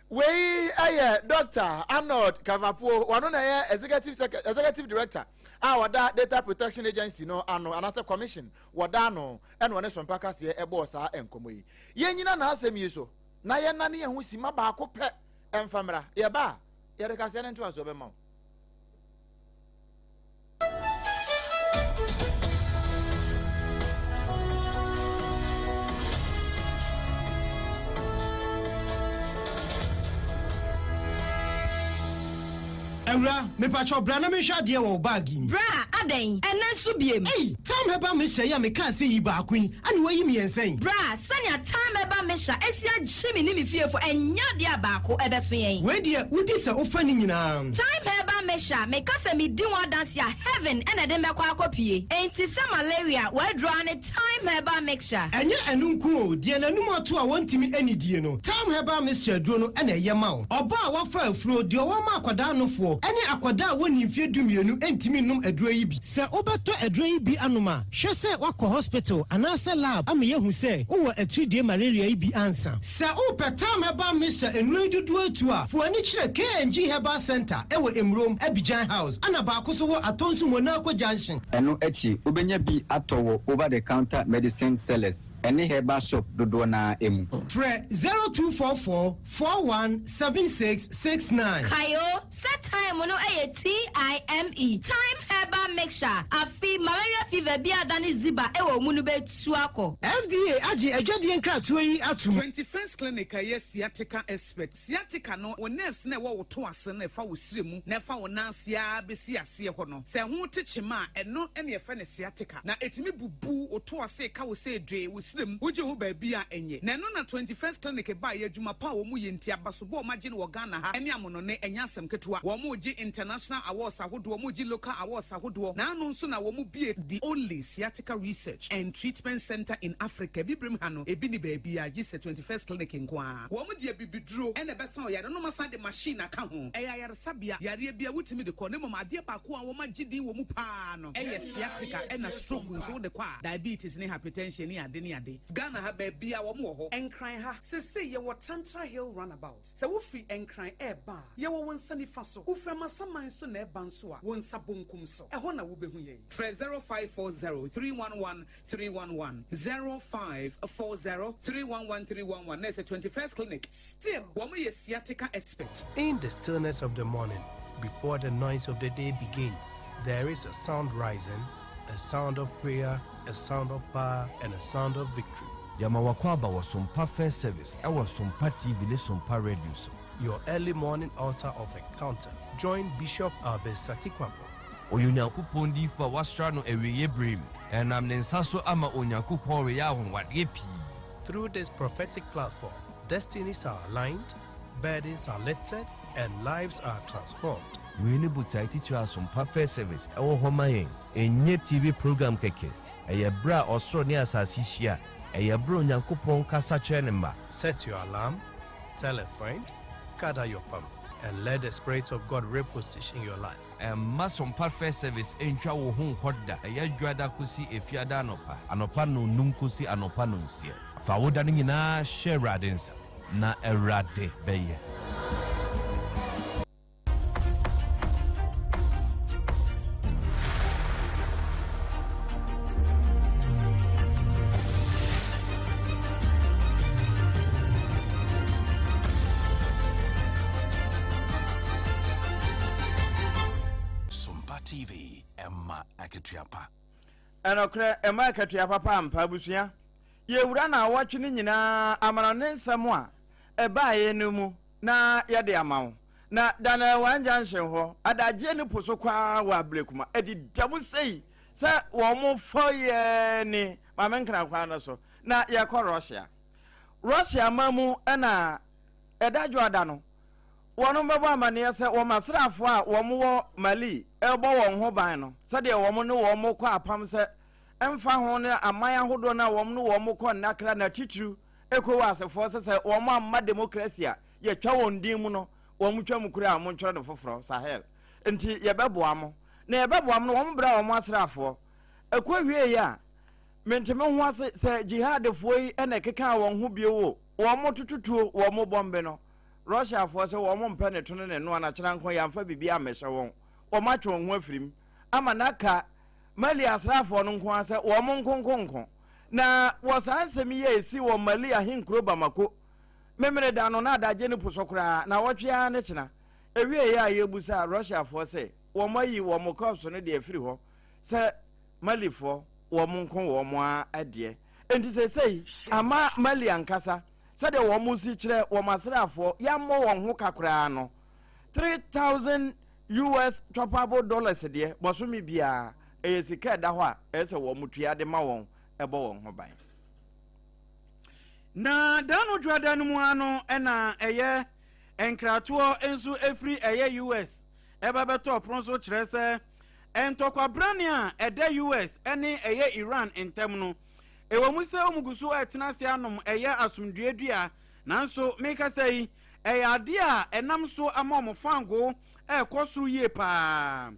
Wei yɛ Dɔkta Arnold Kavapuo, ɔno na ɛyɛ Executive Sec Executive Director a ɔda Data Protection Agency no ano anaasɛ Commission wɔda ano ɛna ɔne Sompa Kaseɛ ɛbɔɔ saa nkɔmmɔ yi. Yɛnyina n'asɛm yi so na yɛnane yɛn ho simma baako pɛ ɛmfa mmra. Yɛba a, yɛde kaseɛ no ntoasoɔ bɛma wo. Awura, mepakyɛw bra na menhwɛ adeɛ wɔ wo bag yi mu. Bra, adɛn? Ɛnnɛ nso biem? Ei, Tam Herbal Mixture yi a mekaa sɛ yi baako yi, ɛna woayi mmiɛnsa yi? Bra, sɛnea Tam Herbal Mixture asi agye me ne me fiefo, ɛnyɛ adeɛ a baako ɛbɛso yɛn. Wei deɛ, wodi sɛ wofa ne nyinaa. Thyme Herbal Mixture, meka sɛ medi ho adanse a, heaven na ɛde me bɛkɔ akɔpue. Enti sɛ malaria, w'aduro ara ne Thyme Herbal Mixture. Ɛnyɛ ɛno nko o, deɛ n'anum ato a wɔntumi nnidie no, Thyme Herbal Mixture aduro no na ɛyɛ ma wo. Ɔbaa a wafa afuro, deɛ ɔwɔ ma akwadaa nofoɔ, ne akwadaa a wɔnnii mfeɛ dumienu ntumi nnom aduro yi bi. Sɛ wobɛtɔ aduro yi bi anom a, hwɛ sɛ woakɔ hospital anaasɛ lab ama yɛahu sɛ wowɔ atiridie malaria yi bi ansa. Sɛ wopɛ Tam Herbal Mixture nnuro yi dodoɔ atu a, fa w'ani kyerɛ KNG Herbal Centre wɔ Emurom, Abidjan House, ɛna baako nso wɔ Atonsu Monaco Junction. Ɛno akyi, wobɛnya bi atɔ wɔ over the counter medicine sellers ne herbal shop dodoɔ no ara mu. Frɛ 0244 41 76 69. Kae o, sɛ thyme no yɛ T-I-M-E, thyme herbal mixture, afe. yi, malaria fever bi a adane ziba wɔ wo mu no bɛtu akɔ. FDA agye adwadie nkratoɔ yi atom. 21st Clinic a ɛyɛ sciatica expert. Sciatica no, wo nerves no a ɛwɔ wo to ase no a ɛfa wo srɛ mu na ɛfa wo nan ase ara bɛsi aseɛ hɔ no, sɛ ɛho te kyema a, ɛno na yɛfrɛ no sciatica. Na ɛtumi bubu wo to ase ka wo sɛ dwee wo srɛ mu, wogye ho baabi a ɛnyɛ. Na ɛno na 21st Clinic baeɛ, adwuma pa a wɔyɛ nti, abasobɔ a wɔagye no wɔ Ghana ha ne amonɔne, ɛnyɛ asɛm ketewa. Wɔregye international awards ahodoɔ, wɔregye local awards ahodoɔ, na ano nso na wɔbue the only sciatica research and treatment centre in Africa. Abibirem ha no, ebi nni baabiara gye sɛ 21st Clinic nko ara. Wɔde abibiduro na ɛbɛsa wo yare no, na wɔasan de machine aka ho. Ɛyɛ ayaresabea, yareɛ biara wotumi de kɔ, na mmom adeɛ baako a wɔagye din wɔ mu pa ara no yɛ sciatica ɛna stroke nso wode kɔ a, diabetes ne hypertension ne ade ne ade. Ghana ha baabiara wɔn wɔ hɔ. Nkran ha, seesei yɛwɔ Tantra Hill Runabout. Sɛ wofiri Nkran reba a, yɛwɔ wo nsa nifa so. Wofiri Amasaman nso na ɛreba nso a, wo nsa bonkum so. Ɛhɔ na wobɛhu yɛn. Frɛ 0540 311 311, 0540 311 311 na ɛsɛ 21st Clinic. Still, wɔn yɛ sciatica expert. In the stillness of the morning, before the noise of the day begins, there is a sound rising, a sound of prayer, a sound of power, and a sound of victory. Yɛma w'akwaaba wɔ Sompa First Service ɛwɔ Sompa TV ne Sompa Radio so. Your early morning altar of encounter. Join Bishop Albert Sakikwampo. Ɔyɛ Onyankopɔn diyifo a wɔasra no awieeɛ berɛ mu. Ɛnam ne nsa so ama Onyankopɔn reyɛ anwanwadeɛ pii. Through this prophetic platform, destinies are aligned, burdens are lifted, and lives are transformed. Wei ne botae titire a Sompa First Service wɔ hɔ ma yɛn. Ɛnyɛ TV program kɛkɛ. Ɛyɛ berɛ a ɔsoro ne asase hyia. Ɛyɛ berɛ a Onyankopɔn kasa kyerɛ ne mma. Set your alarm, tell a friend, gather your family, and let the Spirit of God reposition your life. Mma Sompa First Service ntwa wo ho nkɔ da. Ɛyɛ Dwoada kosi Efiada anɔpa. Anɔpa nnɔnnum kosi anɔpa nnɔnsia. Fa wo da no nyinaa hyɛ Awurade nsa, na Awurade bɛyɛ. Sompa TV, ɛma akatua pa. Ɛnɔkorɛ, ɛma akatua papa ampa abusua. Yɛwura naawɔtwe no nyinaa amanɔne nsɛm a ɛbaeɛ no mu na yɛde ama wo. Na Daniel One Junction hɔ, adagyeɛ no po so kwaa wɔ Ablekuma. Ɛdeda mu sei sɛ wɔn fɔ yɛn ni Maame Nkran kwan no so. Na yɛkɔ Russia. Russia man mu na ɛda dwoada no, wɔn bɛbɔ amaneɛ sɛ wɔn asraafoɔ a wɔn wɔ Mali rebɔ wɔn ho ban no, sɛdeɛ wɔn ne wɔn kɔ apam sɛ ɛmfa ho ne aman ahodoɔ no a wɔn ne wɔn kɔ nnakra na titiriw ECOWAS foɔ sɛ sɛ wɔn amma demokrasi a yɛtwa wɔn din mu no, wɔn twa mu koraa a wɔntwerɛ no foforɔ, Sahel nti yɛbɛboa mo. Na yɛbɛboa mo no, wɔn brɛ wɔn asraafoɔ. Ɛkɔ wieeɛ a, Mente me ho ase sɛ jihadfoɔ yi na ɛkekaa wɔn ho bio o, wɔn toto tuo, wɔn bɔmbe no. Russiafoɔ sɛ wɔn mpɛ ne to ne ne noa na kyena nko yɛamfa biribi ammɛhyɛ wɔn. Wɔn atwe wɔn ho afiri mu ama no aka Mali asraafoɔ no nko ara sɛ wɔn nko nko nko. Na wɔ saa nsɛm yi a ɛsi wɔ Mali ahenkuro Bamako Memeneda no na adagye no po so koraa nawɔtwe ara ne kyena. Ɛwieeɛ a yɛbusaa Russiafoɔ sɛ wɔn ayi wɔn corps no de afiri hɔ sɛ Malifoɔ wɔn nko wɔn ara deɛ. Enti seesei ama Mali ankasa, sɛdeɛ wɔn si kyerɛ wɔn asraafoɔ, yɛammɔ wɔn ho ka koraa no, 3000 US choppable dollars deɛ, bɔsome biara, ɛyɛ sika ɛda hɔ a ɛyɛ sɛ wɔn tua de ma wɔn ɛbɔ wɔn ho ban. Na da no dwoada no mu ara no na ɛyɛ nkratoɔ nso ɛfiri ɛyɛ US ɛba bɛtɔɔ pono so kyerɛ sɛ Ntɔkwabrane a ɛda US ne ɛyɛ Iran ntam no, ɛwɔ mu sɛ wɔn gu so retena ase anom ɛyɛ asomdwoeɛ dua, nanso merekasa yi, ɛyɛ adeɛ a ɛnam so ama wɔn fangoo rekɔ soro yie paa.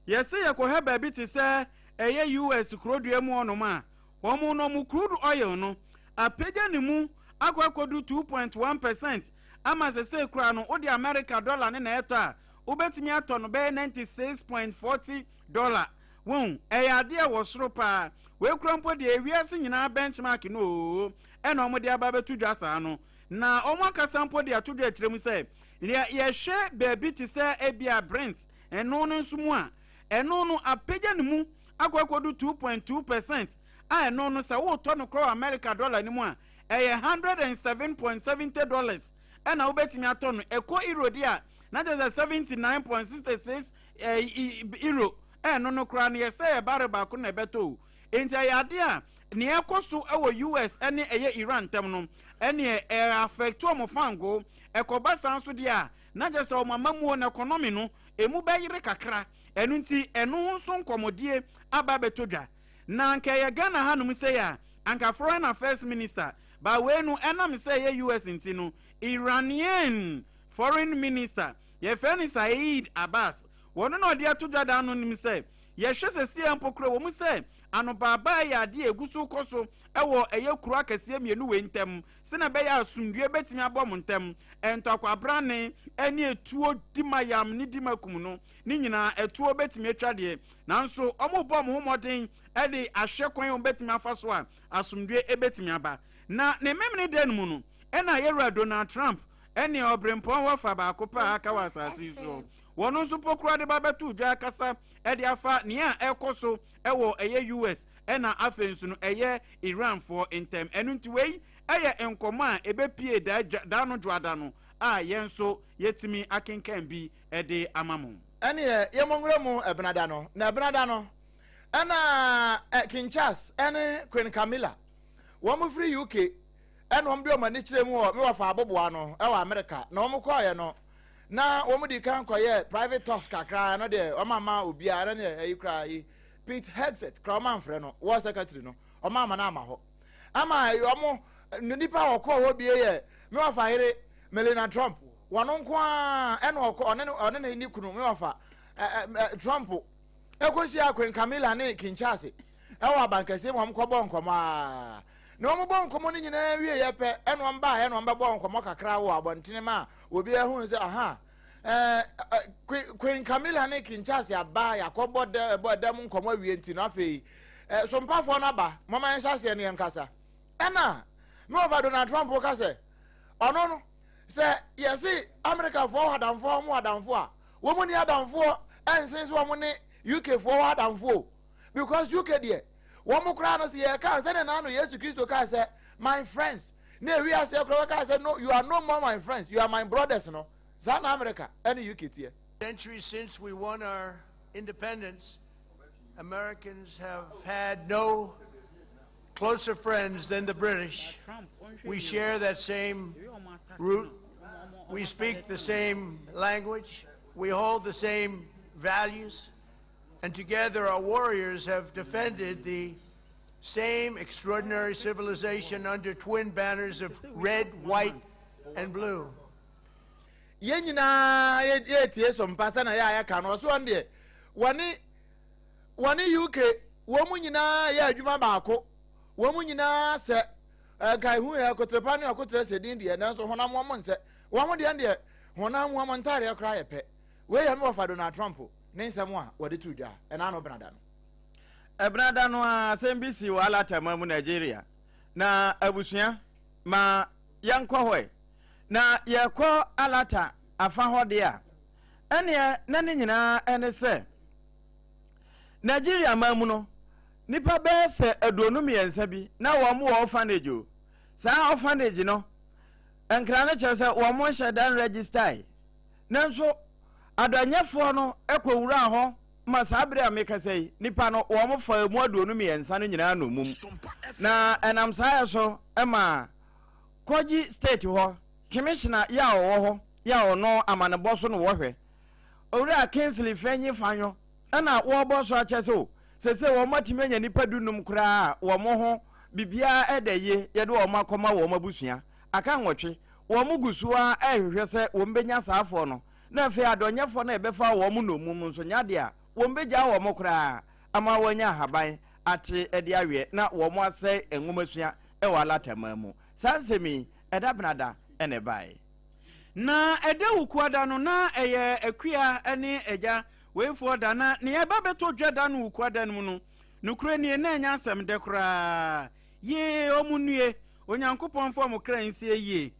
Yɛse yɛkɔhwɛ baabi te sɛ ɛyɛ US kurodua mu hɔnom a, wɔn no wɔn crude oil no apagya ne mu akɔ akɔdu 2.1 percent ama sesei koraa no wode America dollar ne na ɛtɔ a, wobɛtumi atɔ no bɛyɛ 96.40 dollar. Wohu, ɛyɛ adeɛ a ɛwɔ soro paa. Wei kura mpo deɛ ewiase nyinaa benchmark no oo, ɛna wɔde aba abɛto dwa saa no. Na wɔn ankasa mpo de ato dwa akyerɛ mu sɛ, yɛ yɛhwɛ baabi te sɛ ebia Brent ɛno no nso mu a, ɛno no apagya ne mu akɔ akɔdu 2.2 percent a ɛno no sɛ wotɔ no korɔ wɔ America dɔla no mu a ɛyɛ 107.70 dollars ɛna wobɛtumi atɔ no. Ɛkɔ euro deɛ a na kyerɛ sɛ 79.66 euro ɛno no koraa no yɛsɛ yɛ barrel baako na ɛbɛtɔ o. Enti ɛyɛ adeɛ a nea ɛkɔ so wɔ US ne ɛyɛ Iran ntam no ɛneɛ ɛ affect wɔn fango. Ɛkɔba saa nso deɛ a na kyerɛ sɛ wɔn amammuo no economy no emu bɛyere kakra. Ɛno nti ɛno ho nso nkɔmmɔdie aba abɛtɔ dwa. Na anka ɛyɛ Ghana hanom sei a anka Foreign Affairs Minister ba wei no ɛnam sɛ ɛyɛ US nti no Iranian Foreign Minister yɛfrɛ no Saeed Abbas wɔno na ɔde ato dwa da ano nim sɛ yɛhwɛ sɛsiɛ mpo koraa wɔ mu sɛ anobaabae yɛ adeɛ a ɛgu so kɔ so wɔ ɛyɛ kuro akɛseɛ mmienu wei ntam sɛnea ɛbɛyɛ a asomdwoeɛ bɛtumi abɔ mo ntam. Ntɔkwabrane ne etuo dimayam ne dimakum no ne nyinaa ɛtoɔ bɛtumi atwa deɛ, nanso wɔrebɔ wɔn ho mmɔden de ahwɛ kwan a wɔbɛtumi afa so a asomdwoeɛ bɛtumi aba. Na ne memene da no mu no, ɛna yɛwura Donald Trump ne ɔbrempɔn wɔfa baako pɛ a aka wɔ asase yi soɔ, wɔn nso pokura de ba bɛto dwa akasa de afa nea ɛkɔ so wɔ ɛyɛ US ɛna afei nso no ɛyɛ Iranfoɔ ntɛm. Ɛno nti wei ɛyɛ nkɔmmɔ a ɛbɛpie da da no dwoada no a yɛn nso yɛtumi akenkan bi de ama mo. Ɛneɛ yɛmmɔ nwura mu Ɛbenada no, na Ɛbenada no ɛna King Charles ɛne Queen Camilla wɔn firi UK ɛna wɔn de wɔn ani kyerɛ mu wɔ me wɔfa aboboa no ɛwɔ Amerika, na wɔn kɔɔeɛ no na wɔn di kan kɔyɛ private talks kakra. Ɛno deɛ wɔn ama obiara, ɛno deɛ ɛyi koraa yi Pete Hegseth koraa wɔn amfrɛ no, war secretary no wɔn ama no ama hɔ ama wɔn nipa a wɔkɔɔ hɔ bie yɛ me wɔfa yere Melania Trump wɔn nko ara ɛna ɔkɔ ɔne ɔne ne ne kunu me wɔfa ɛ ɛ Trump ɛkɔhyia Queen Camilla ne King Charles ɛwɔ abankɛseɛ mu. Wɔn kɔbɔ nkɔmɔ aa na wɔn bɔ nkɔmɔ no nyinaa wie yɛ pɛ ɛna wɔn baa ɛna wɔn bɛbɔ nkɔmɔ kakra wɔ abɔntene mu a obi ehun sɛ aha ɛɛ Queen Camilla ne King Charles aba yakɔbɔ dɛ ɛbɔ ɛdɛm nkɔmɔ awie. Nti no afei sompafoɔ no aba mɔmɔ yɛn hyɛ aseɛ no yɛn kasa. Ɛna me wɔfa Donald Trump ka sɛ ɔno no sɛ yɛsi Amerikafoɔ wɔ adamfoɔ, wɔn wɔ adamfoɔ a wɔn ni adamfoɔ ɛnsen so wɔn ne UK foɔ wɔ adamfoɔ, because UK deɛ wɔn koraa no sɛ yɛka sɛdeɛ n'ano Yesu Kristo kaa sɛ my friends na ewi aseɛ koraa wɔkaa sɛ no, you are no more my friends, you are my brothers no, saa na America ɛne UK teɛ. Centuries since we won our independence, Americans have had no closer friends than the British. We share that same root. We speak the same language. We hold the same values. And together, our warriors have defended the same extraordinary civilization under twin banners of red, white, and blue. Yɛn nyinaa yɛtie so mpa sɛ na yɛ a yɛka no ɔso ɔno deɛ wɔne wɔne UK wɔn mu nyinaa yɛ adwuma baako, wɔn mu nyinaa sɛ nka ehu yɛ koterepa ne ɔkotere sɛ din deɛ, nanso honam wɔn nsɛ wɔn deɛ deɛ honam wɔn ntaadeɛ koraa yɛ pɛ. Wei yɛ me wɔfa Donald Trump ne nsɛm a wɔde to dwa ɛna ano benada no. Ɛbenada no a asɛm bi si wɔ Alatama mu, Nigeria. Na abusua ma yɛnkɔ hɔ ɛ. Na yɛkɔ Alata afa hɔ deɛ a, ɛneɛ na ne nyinaa ɛne sɛ Nigeria man mu no, nipa bɛyɛ sɛ 23 bi na wɔn wɔ orphanage o. Saa orphanage no, nkra no kyerɛ sɛ wɔn nhyɛ dan register, nanso adɔnyɛfoɔ no kɔwuraa hɔ ma saa bere a mekasa yi, nipa no wɔn fa mu 23 no nyinaa nnommum. Na ɛnam saa yɛ so ma Kogi State hɔ Kemishina yɛ a ɔwɔ hɔ yɛ a ɔno amanebɔ so no wɔhwɛ Owura Kingsley Fenyi Fanyo ɛna wɔrebɔ so akyɛ sɛ o sese wɔn atumi anya nipa 15 koraa a wɔn ho biribiara ɛda yie, yɛde wɔn akɔma wɔn abusua. Aka 8 wɔn gu so ara ɛrehwehwɛ sɛ wɔn bɛnya saa afoɔ no, na afei adɔnyɛfoɔ no a yɛbɛfa wɔn nnommum nso nyɛ adeɛ a wɔn bɛgyaa wɔn koraa ama wɔanya ahaban ate de aweɛ na wɔn asɛe nwomasua wɔ Alataman mu. Saa nsɛm yi, ɛda benada na ɛbaeɛ. Na ɛda Wukuada no, na ɛyɛ Akua ne Agya weifoɔ da, na nea ɛba bɛtɔ dwa da no Wukuada no mu no, nokorɛ nie, na ɛnyɛ asɛm dɛ koraa. Yee, wɔn nnue! Onyankopɔn mfa wɔn kra nsie yie.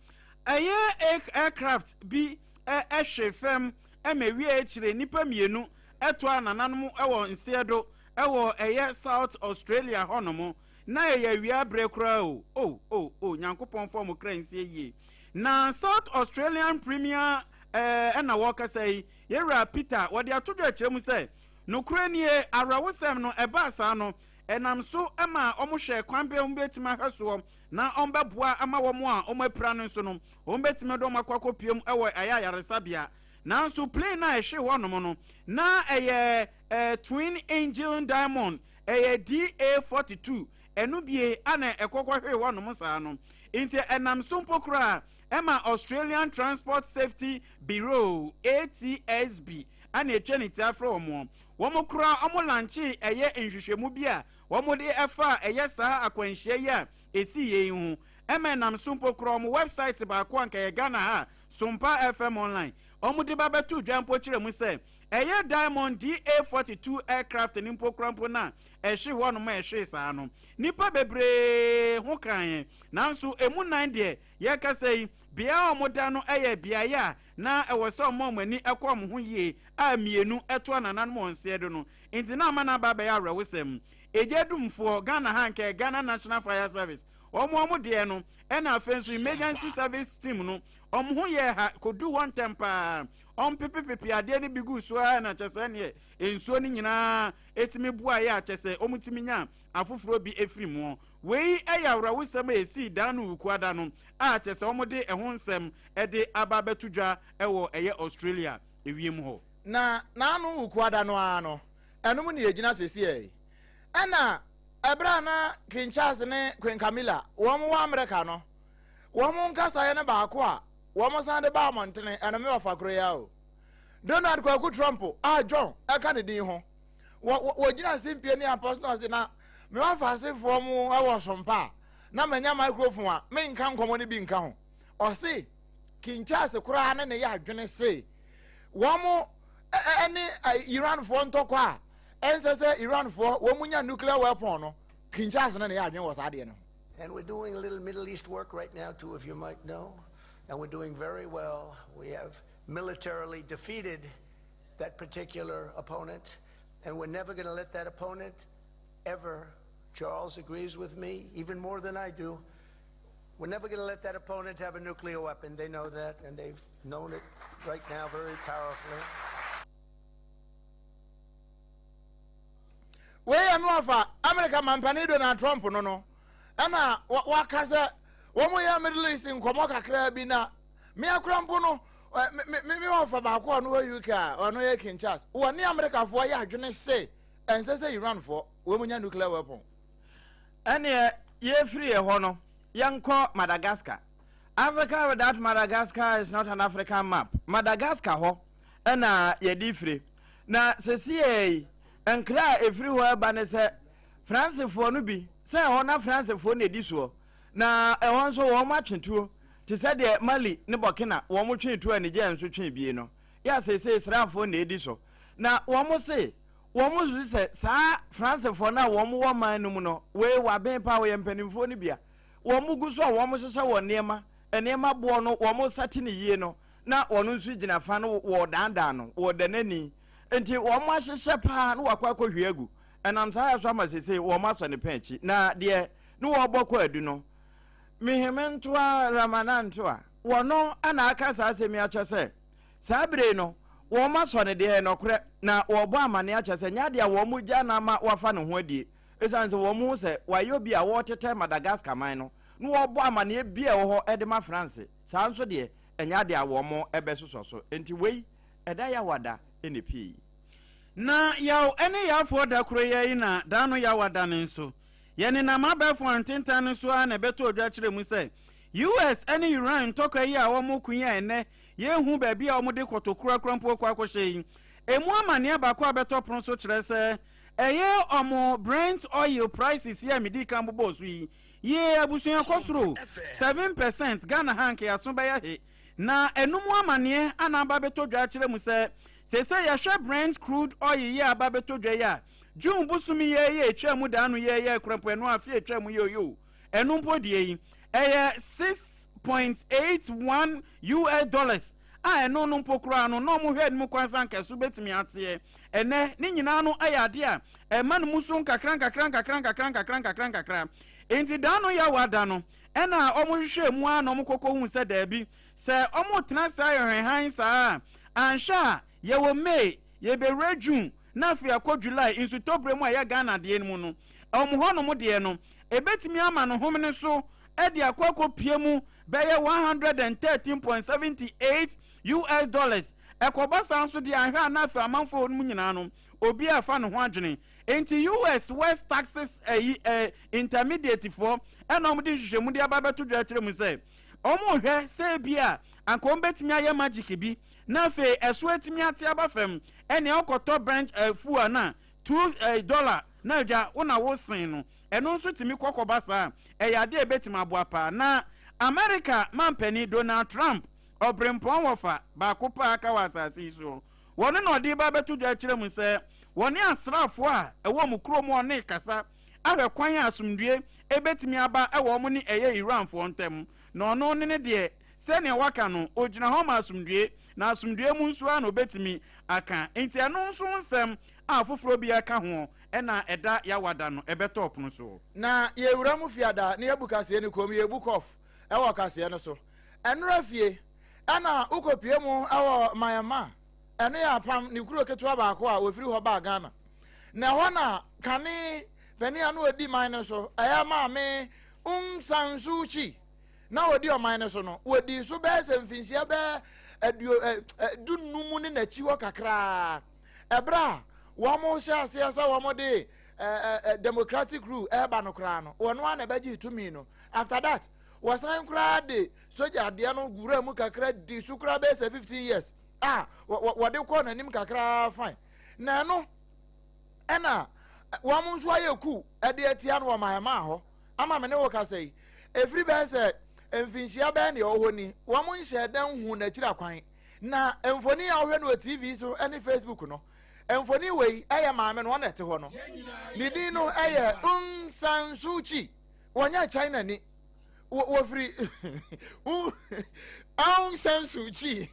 Ɛyɛ aircraft bi hwe fam ma ɛwiee akyire nnipa mmienu toaa nananom wɔ nseɛ do. wɔ ɛyɛ South Australia hɔnom. Na ɛyɛ awia berɛ koraa o, oh, oh, oh, Nyankopɔn mfa wɔn kra nsie yie. Na South Australian Premier eh, ɛna wɔrekasa yi, Yɛwura Peter, wɔde ato dwa akyerɛ mu sɛ, nokorɛ nie, awerɛhosɛm no, ɛbaa saa no, ɛnam so ma wɔhwɛɛ kwan bɛn wɔbɛtumi ahwɛ soɔ na wɔbɛboa ama wɔn a wɔapira no nso no, wɔbɛtumi de wɔn akɔ akɔpiem wɔ ɛyɛ ayaresabea. Nanso plane no a ɛhwee hɔnom no, na ɛyɛ eh, Twin Engine Diamond, ɛyɛ DA-42, ɛno bie ana ɛkɔkɔhwee hɔnom saa no. Nti ɛnam so mpo koraa ɛma Australian Transport Safety Bureau, ATSB, ana ɛtwa ne ti afrɛ wɔn. Wɔn koraa wɔn lankyee ɛyɛ nhwehwɛmu bi a wɔn de ɛfaa ɛyɛ saa akwanhyia yi a ɛsii yei ho. Ɛma ɛnam so mpo koraa wɔn website baako a nka ɛyɛ Ghana ha, Sompa FM Online, wɔn de ba bɛtoo dwa mpo kyerɛ mu sɛ ɛyɛ Diamond DA-42 aircraft no mpo koraa mpo no a ɛhwe hɔnom a ɛhwee saa no, nnipa bebree ho kaeɛ. Nanso ɛmu nan deɛ yɛrekasa yi, bea a wɔda no yɛ beaeɛ a na ɛwɔ sɛ wɔma wɔn ani kɔ wɔn ho yie a mmienu toa nananom wɔn nseɛ do no nti na ama no aba abɛyɛ awerɛhosɛm. Egya dumfoɔ, Ghana ha nka ɛyɛ Ghana National Fire Service, wɔn wɔn deɛ no, ɛna afei nso Emergency Service Team no, wɔn ho yɛɛ ha kɔduu hɔ ntɛm paa. Wɔn pepepepe adeɛ no bi guu so ara na kyɛ sɛ neɛ nsuo no nyinaa ɛtumi boaeɛ a kyɛ sɛ wɔtumi nya afoforɔ bi firi mu. Wei yɛ awerɛhosɛm a ɛsii daa no Wukuada no a kyɛ sɛ wɔde ɛho nsɛm de aba abɛto dwa wɔ ɛyɛ Australia ewiem hɔ. Na n'ano Wukuada no ara no, ɛno mu na yɛgyina seesei yi. Ɛna ɛberɛ a na King Charles ne Queen Camilla wɔn wɔ Amerika no, wɔn nkasaeɛ no baako a wɔn san de baa mmɔntene, ɛno me wɔfa koro yi ara o. Donald Kwaku Trump a John ɛka ne din ho, wɔ wɔgyina simpie ne apɔ so na ɔse na me wɔfa asefoɔ mu wɔ sompa a, na manya microphone a menka nkɔmmɔ no bi nka ho. Ɔse King Charles koraa ne ne yɛ adwene se wɔn ne Iranfoɔ ntɔkwa a ɛnsɛ sɛ Iranfoɔ wɔn nya nuclear weapon no, King Charles ne ne yɛ adwene wɔ saa adeɛ no ho. And we're doing a little Middle East work right now too, if you might know. And we're doing very well. We have militarily defeated that particular opponent. And we're never going to let that opponent ever, Charles agrees with me even more than I do, we're never going to let that opponent have a nuclear weapon. They know that, and they've known it right now very powerfully. Wei yɛ no afa America mampanin Donald Trump no no ɛna waka sɛ wɔn yɛ Middle East nkɔmɔ kakraa bi na me akora mpo no me me me wɔfa baako a ɔno wɔ UK a ɔno yɛ King Charles wɔne Amerikafoɔ yɛ adwene se ɛnsɛ sɛ Iranfoɔ wɔn nya nuclear weapon. Ɛneɛ yɛfiri ɛhɔ no yɛnkɔ Madagascar. Africa without Madagascar is not an African map. Madagascar hɔ ɛna yɛde fire. Na sesiei yi nkra a ɛfiri hɔ ɛba ne sɛ Fransefoɔ no bi sɛ ɛhɔ na Fransefoɔ na ɛdi soɔ na ɛhɔ nso wɔn atwe tuo te sɛ deɛ Mali ne Burkina wɔn twee tuo a Niger nso twee bie no yɛ a seesei sraafoɔ na ɛdi so na wɔn se Wɔn susu sɛ saa Fransefoɔ no a wɔn wɔ man no mu no, wei waben paa, wɔyɛ mpanimfoɔ no bi a, wɔn gu so a wɔn hyehyɛ wɔn nneɛma, nneɛma boɔ no wɔn sɛte no yie no, na wɔn nso gyina fa no wɔredaadaa no, wɔreda n'ani. Nti wɔn ahyehyɛ paa na wakɔ akɔhwie agu. Ɛnam saa yɛ so ama seesei wɔn asɔ ne pɛn akyi. Na deɛ ne wɔrebɔ kɔ adu no, Mihimentoa Ramanantoa, wɔno na aka saa asɛm yi akyɛ sɛ, Saa bere yi no, wɔasɔ no deɛ, ɛyɛ nɔkorɛ, na wɔrebɔ amanneɛ akyerɛ sɛ ɛnyɛ adeɛ a wɔregyaa no ama wafa ne ho adie, ɛsiane sɛ wɔhu sɛ wayɛ obi a wɔretetɛ Madagascar man no, na wɔrebɔ amanneɛ biara a ɛwɔ hɔ de ma France, saa nso deɛ, ɛnyɛ adeɛ a wɔbɛsosɔ so. Enti wei, ɛda Yawa da na ɛpue yi. Na yaw ne yawfoɔ da koro yi ara yi na da ano yawa da no nso. Yɛnenam abɛɛfo ntentan no so ara na ɛbɛtɔ odwa kyerɛ mu sɛ US ne Iran ntɔkwa yi a wɔreko yi a ɛnnɛ Yenhu baabi a wɔde kɔtɔkura kura mpo kɔ akɔhyɛ yi. Emu amanneɛ baako a ɛbɛtɔ pono so kyerɛ sɛ ɛyɛ wɔn Brent oil prices yi a medii kan bobɔɔ so yi. Yee, abusua kɔ soro 7%, Ghana ha anka yɛaso bɛyɛ he. Na ɛno mu amanneɛ a na aba abɛtɔ dwa akyerɛ mu sɛ seesei yɛhwɛ Brent crude oil yi a aba abɛtɔ dwa yi a, June bosome yi ara yi a ɛtwaa mu daano yi ara yi a kura mpo ɛno afe a ɛtwaa mu yi o, ɛno mpo deɛ yi, ɛyɛ 6.81 US dollars a ɛno no mpo koraa no na wɔhwɛ anim kwan sɛ anka ɛso bɛtumi ateɛ. Ɛnnɛ, ne nyinaa no yɛ adeɛ a ɛma no mu so nkakra nkakra nkakra nkakra nkakra nkakra nkakra. Enti da no Yawa da no, ɛna wɔhwehwɛɛ mu ara na wɔkɔkɔhuu sɛ daabi, sɛ wɔtena ase ayɛ hwɛhann saa a, anhwɛ a yɛwɔ May, yɛbɛwura June, na afei akɔ July nsutɔberɛ mu a ɛyɛ Ghana deɛ no mu no, wɔn hɔnom deɛ no, ɛbɛtumi ama no homene so de akɔ akɔpue mu bɛyɛ 113.78 US dollars. Ɛkɔba saa nso deɛ anhwɛ a na afei amanfoɔ no mu nyinaa no, obiara refa ne ho adwene. Enti US West Taxes ayi eh, Intermediate foɔ ɛna wɔde nhwehwɛmu de aba abɛto dwa akyerɛ mu sɛ wɔrehwɛ sɛ ebi a anka wɔbɛtumi ayɛ magic bi na afei ɛso atumi ate aba fam ɛnea wokɔtɔ bench eh, fuel no a two eh, dollar na adwa wo na wosen no ɛno nso tumi kɔkɔba saa ɛyɛ adeɛ a ɛbɛtumi aboa paa na America mampanin Donald Trump ɔbrempɔn wɔfa baako paa ka wɔ asase yi soɔ wɔne na ɔde ba bɛto dwa akyerɛ mu sɛ wɔne asraafoɔ a ɛwɔ mu kurom ɔne kasa ahwɛ kwan a asomdue ɛbɛtumi aba ɛwɔ wɔn ne ɛyɛ Iranfoɔ ntam na ɔno ne ne deɛ sɛnea waka no ogyina hɔ ma asomdue na asomdue mu nso ara na obɛtumi aka nti ɛno nso nsɛm a foforɔ bi aka ho ɛna ɛda yawada no ɛbɛtɔ ɔpono soɔ. Na yɛwura mu fiada na yɛbu kaseɛ no kurom, yɛbu kɔf wɔ kaseɛ no so. Ɛnora fie ɛna wokɔpue mu wɔ Myanmar, ɛno yɛ apam ne kuro ketewa baako a wɔfiri hɔ baa Ghana. Na ɛhɔ na kane panin a na ɔdi man no so, ɛyɛ Maame Aung San Suu Kyi, na ɔdi ɔman no so no, wɔdii so bɛyɛ sɛ mfinhyia bɛyɛ aduo ɛ ɛ dunum ne n'akyi hɔ kakraa. Ɛberɛ a wɔhyɛ aseɛ sɛ wɔde ɛ ɛ democratic rule ɛreba no koraa no, wɔn ara na ɛbɛgye tumi no. After that, wɔsan koraa de sogya adeɛ no wura mu kakra di so koraa bɛyɛ sɛ 15 years a wɔde kɔɔ n'anim kakraa fine. Na ɛno ɛna wɔn nso ayɛ coup ɛde atia no wɔ Myanmar hɔ ama me ne wo kasa yi. Ɛfiri bɛyɛ sɛ mfinhyia bɛyɛ nea ɔwɔ hɔ ni, wɔn nhyɛɛ da nhuu n'akyiri akwan. Na mfoni a wohwɛ no wɔ TV so ne Facebook no, mfoni wei yɛ maame no, ɔna ɛte hɔ no. Ne din no yɛ Aung San Suu Kyi. Wɔnyɛ China ni. Wɔfiri Aung San Suu Kyi.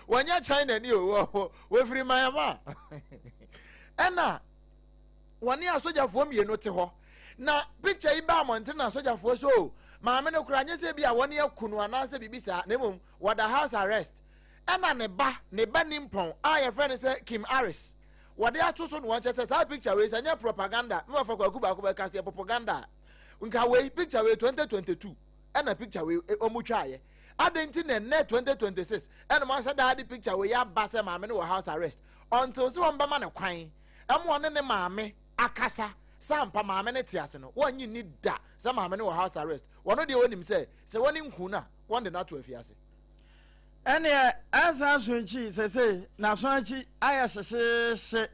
Wɔnyɛ China ni o, wɔfiri Myanmar. Ɛna wɔne asogyafoɔ mmienu te hɔ. Na picture yi baa mmɔnten na asogyafoɔ so o, maame no koraa nyɛ sɛ bi a wɔne aku no anaasɛ biribi saa, na mmom wɔda house arrest. Ɛna ne ba, ne ba nimpɔn a yɛfrɛ no sɛ Kim Aris, wɔde ato so na wɔkyerɛ sɛ saa picture wei sɛ nyɛ propaganda, me wɔfa kwaku baako bɛka sɛ propaganda a, nka wei picture wei 2022 ɛna picture wei wɔn twaeɛ. Adɛn nti na ɛnɛ 2026 ɛna wɔn ahyɛ daa de picture wei aba sɛ maame no wɔ house arrest until sɛ wɔn bɛma no kwan ɛma ɔne ne maame akasa sɛ ampa maame no te ase no, wɔnnye nni da sɛ maame no wɔ house arrest. Wɔn deɛ wɔnim sɛ sɛ wɔne nku no a, wɔde no ato afiase. Ɛneɛ ɛnsan so nkyi sesei naso akyi ayɛ hyehyeehye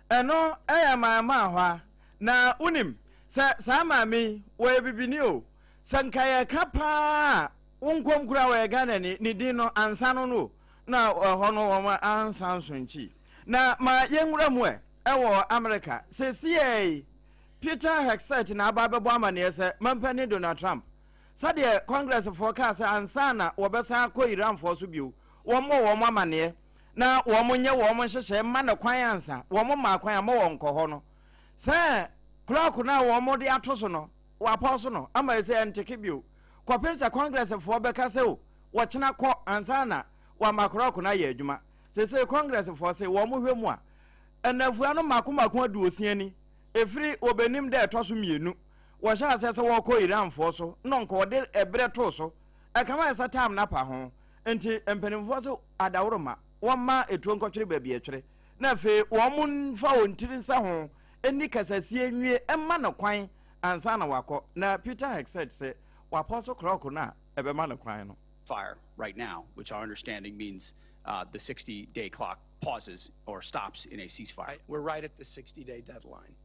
ɛno ɛyɛ maama hɔ a na wonim sɛ saa maame yi wɔyɛ bibini o sɛ nka yɛka paa a wo nkɔm kura wɔyɛ Ghanani ne din no ansa no no o na ɛhɔ no wɔn ansan so nkyi na ma yɛnwura mu ɛ ɛwɔ Amerika sesiei Peter Hegseth na aba abɛbɔ amaneɛ sɛ mampanin Donald Trump Sɛdeɛ Congressfoɔ kaa sɛ ansa na wɔbɛsan akɔ Iranfoɔ so bio, wɔmmɔ wɔn amaneɛ na wɔnyɛ wɔn nhyehyɛɛ mma no kwan ansa, wɔn mmaa kwan amma wɔnkɔ hɔ no. Sɛ clock no a wɔde ato so no, wɔapɔw so no ama ɛsɛ ɛnteke bio kɔpem sɛ Congressfoɔ bɛka sɛ o, wɔkyena kɔ ansa na wɔama clock no ayɛ adwuma. Seesei Congressfoɔ se wɔn hwɛ mu a, nnafua no mmaako mmaako aduosia ni, ɛfiri wɔbɛnim da ɛtɔ so mmienu wɔhyɛ aseɛ sɛ wɔrekɔ Iranfoɔ so na nka wɔde ɛberɛ too so ɛkama ayɛ sɛ time no apa ho nti mpanimfoɔ so adaworoma wɔmma etuo nkɔtwere baabi ɛtwere na afei wɔn mfa wɔn tiri nsa ho ɛni kasasie nwie ɛma no kwan ansa na wakɔ na Peter Hegseth sɛ wapɔ so krɔk no a ɛbɛma no kwan no. Fire right now, which our understanding means uh, the 60 day clock pauses or stops in a ceasefire. We're right at the 60 day deadline.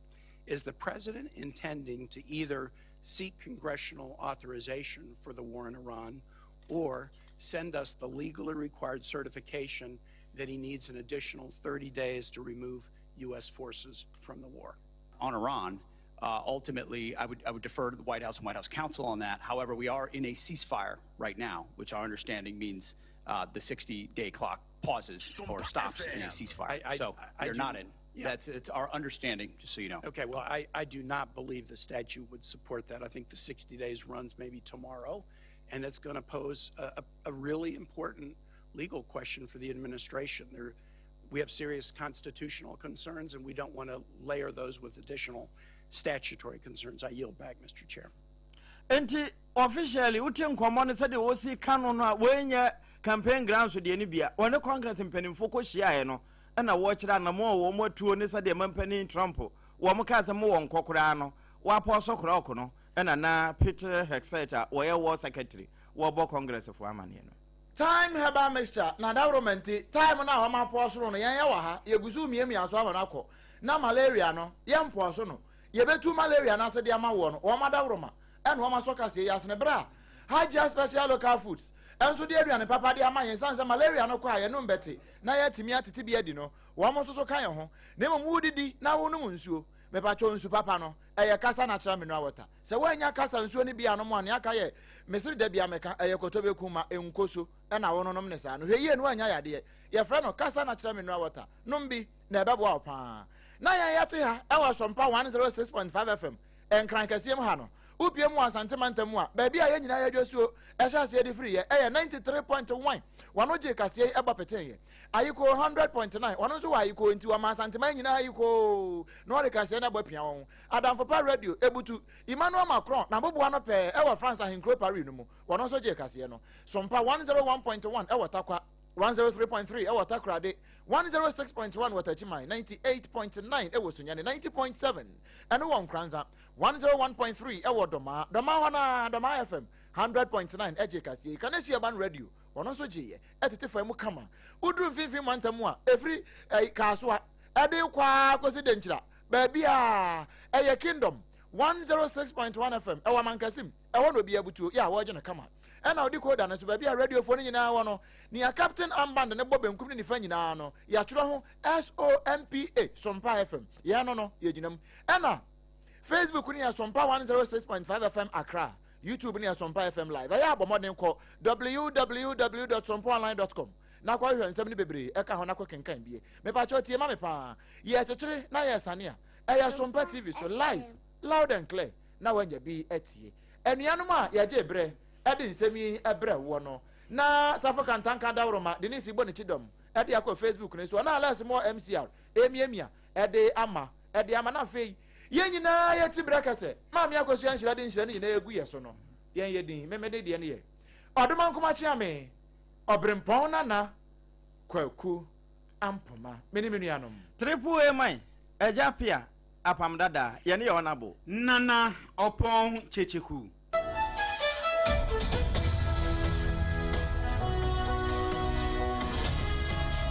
Is the president intending to either seek congressional authorization for the war in Iran or send us the legally required certification that he needs an additional 30 days to remove U.S. forces from the war? On Iran, uh, ultimately, I would, I would defer to the White House and White House counsel on that. However, we are in a ceasefire right now, which our understanding means uh, the 60 day clock pauses or stops in a ceasefire. I, I, so I we're do, not in. That's it's our understanding, just so you know. Okay, well, I, I do not believe the statute would support that. I think the 60 days runs maybe tomorrow, and it's going to pose a, a, a really important legal question for the administration. There, we have serious constitutional concerns, and we don't want to layer those with additional statutory concerns. I yield back, Mr. Chair. Enti officially wote nkɔmmɔ no sɛdeɛ wɔsi ka no no a wɔnyɛ campaign grounds deɛ no bia wɔne Congress mpanimfoɔ kɔ hyiaeɛ no ɛna wɔkyerɛ anamo a wɔn atuo ne sɛdeɛ mampanin Trump wɔn kaa sɛ mo wɔ nkɔ koraa no wɔapɔ so koraa no ɛna na Peter Hegseth a wɔyɛ war secretary wɔbɔ Congress foɔ amaneɛ no. Thyme herbal mixture na dawuroma nti thyme no a wɔapɔw soro no yɛn yɛwɔ ha yɛgu so remiamia so ama no akɔ na malaria no yɛmpɔw so no yɛbɛtu malaria no ase de ama woɔ no wɔn adawuroma ɛna wɔn asɔ kaseɛ yi asene berɛ a Hajia Special Local Foods nso de aduane papa de ama yɛn sane sɛ malaria no kɔ a yɛnom bɛte na yɛatumi atete bi adi no wɔn nso so ka yɛn ho na mmom wodidi na wonom nsuo mepakyɛw nsu papa no ɛyɛ kasa natural mineral water Sɛ woannya kasa nsuo no bi anom a, nea aka yɛ, mese da bia meka, ɛyɛ kɔtɔbɛku ma nkoso na wononom ne saa no. Hwɛ yie na woannya yadeɛ. Yɛfrɛ no kasa natural mineral water. Nom bi na ɛbɛboa wo paa. Na yɛn yɛte ha wɔ Asɔmpa 106.5 FM, Nkran kɛseɛ mu ha no. Wopue mu wɔ Asante mantam mu a, baabi a yɛn nyinaa yɛdwa suo hyɛ aseɛ de firi yɛ, ɛyɛ 93.1. Wɔn gyee kaseɛ yi bɔ petee yɛ. Ayikoo 100.9, wɔn nso wɔ ayikoo nti wɔma Asanteman nyinaa ayikoo na wɔde kaseɛ no abɔ apia wɔn. Adamfo Pa Radio, Ebutu, Emmanuel Macron n'aboboa no pɛɛ wɔ France ahenkuro Paris no mu, wɔno nso gyee kaseɛ no. Sompa 101.1 wɔ Tarkwa, 103.3 wɔ Takoradi, 106.1 wɔ Techiman, 98.9 wɔ Sunyani, 90.7 ɛno wɔ Nkoranza, 101.3 wɔ Dɔmaa, Dɔmaa hɔ no ara, Dɔmaa FM, 100.9 gyee kaseɛ yi. Kaneshie Urban Radio, wɔno nso gyeeɛ, ɛtete faa mu kama. Woduru mfimfini mantam mu a, ɛfiri eh, Kasoa ɛde kɔ ara kɔsi Denkyira, Baabi a ɛyɛ Kingdom 106.1 FM ɛwɔ Amankasim, ɛhɔ na obi abutuo, yɛ a wɔregye no kama. Ɛna ɔde koda no nso baabi a radiofoɔ no nyinaa wɔ no, nea Captain armband no bɔ benkum ne nifa nyinaa no, yɛatwerɛ ho SOMPA, Sompa FM. Yɛn no no, yɛgyina mu. Ɛna Facebook no yɛ Sompa 106.5 FM Accra, YouTube no yɛ Sompa FM Live. Ɛyɛ abɔ mmɔden kɔ www.sompaonline.com na kɔhwehwɛ nsɛm no bebree ɛka ho na kɔkenkan bie. Mepakyɛw tie ma me paa. Yɛkyekyere na yɛsane a, ɛyɛ Sompa TV so live, loud and clear na woanya bi atie. Anuanom a yɛgyee berɛ de nsɛm yi brɛ woɔ no, na Safo Kantanka Dawuroma de ne si bɔ ne kyidɔm de akɔ Facebook no so, ɔna Alex Moore MCR remiamia de ama de ama na afei yɛn nyinaa yɛte berɛ kɛsɛ Maame Akosua Nhyira de nhyira no nyinaa gu yɛ so no, yɛn yɛ din, me mede deɛ no yɛ Ɔdomankoma Kyeame, Ɔberempɔn Nana Kwaku. Ampoma, me ne me nuanom. Triple A man, Agya Appiah, Apam Dada, yɛne yɛ Honourable. Nana Ɔpɔn Kyekyeku.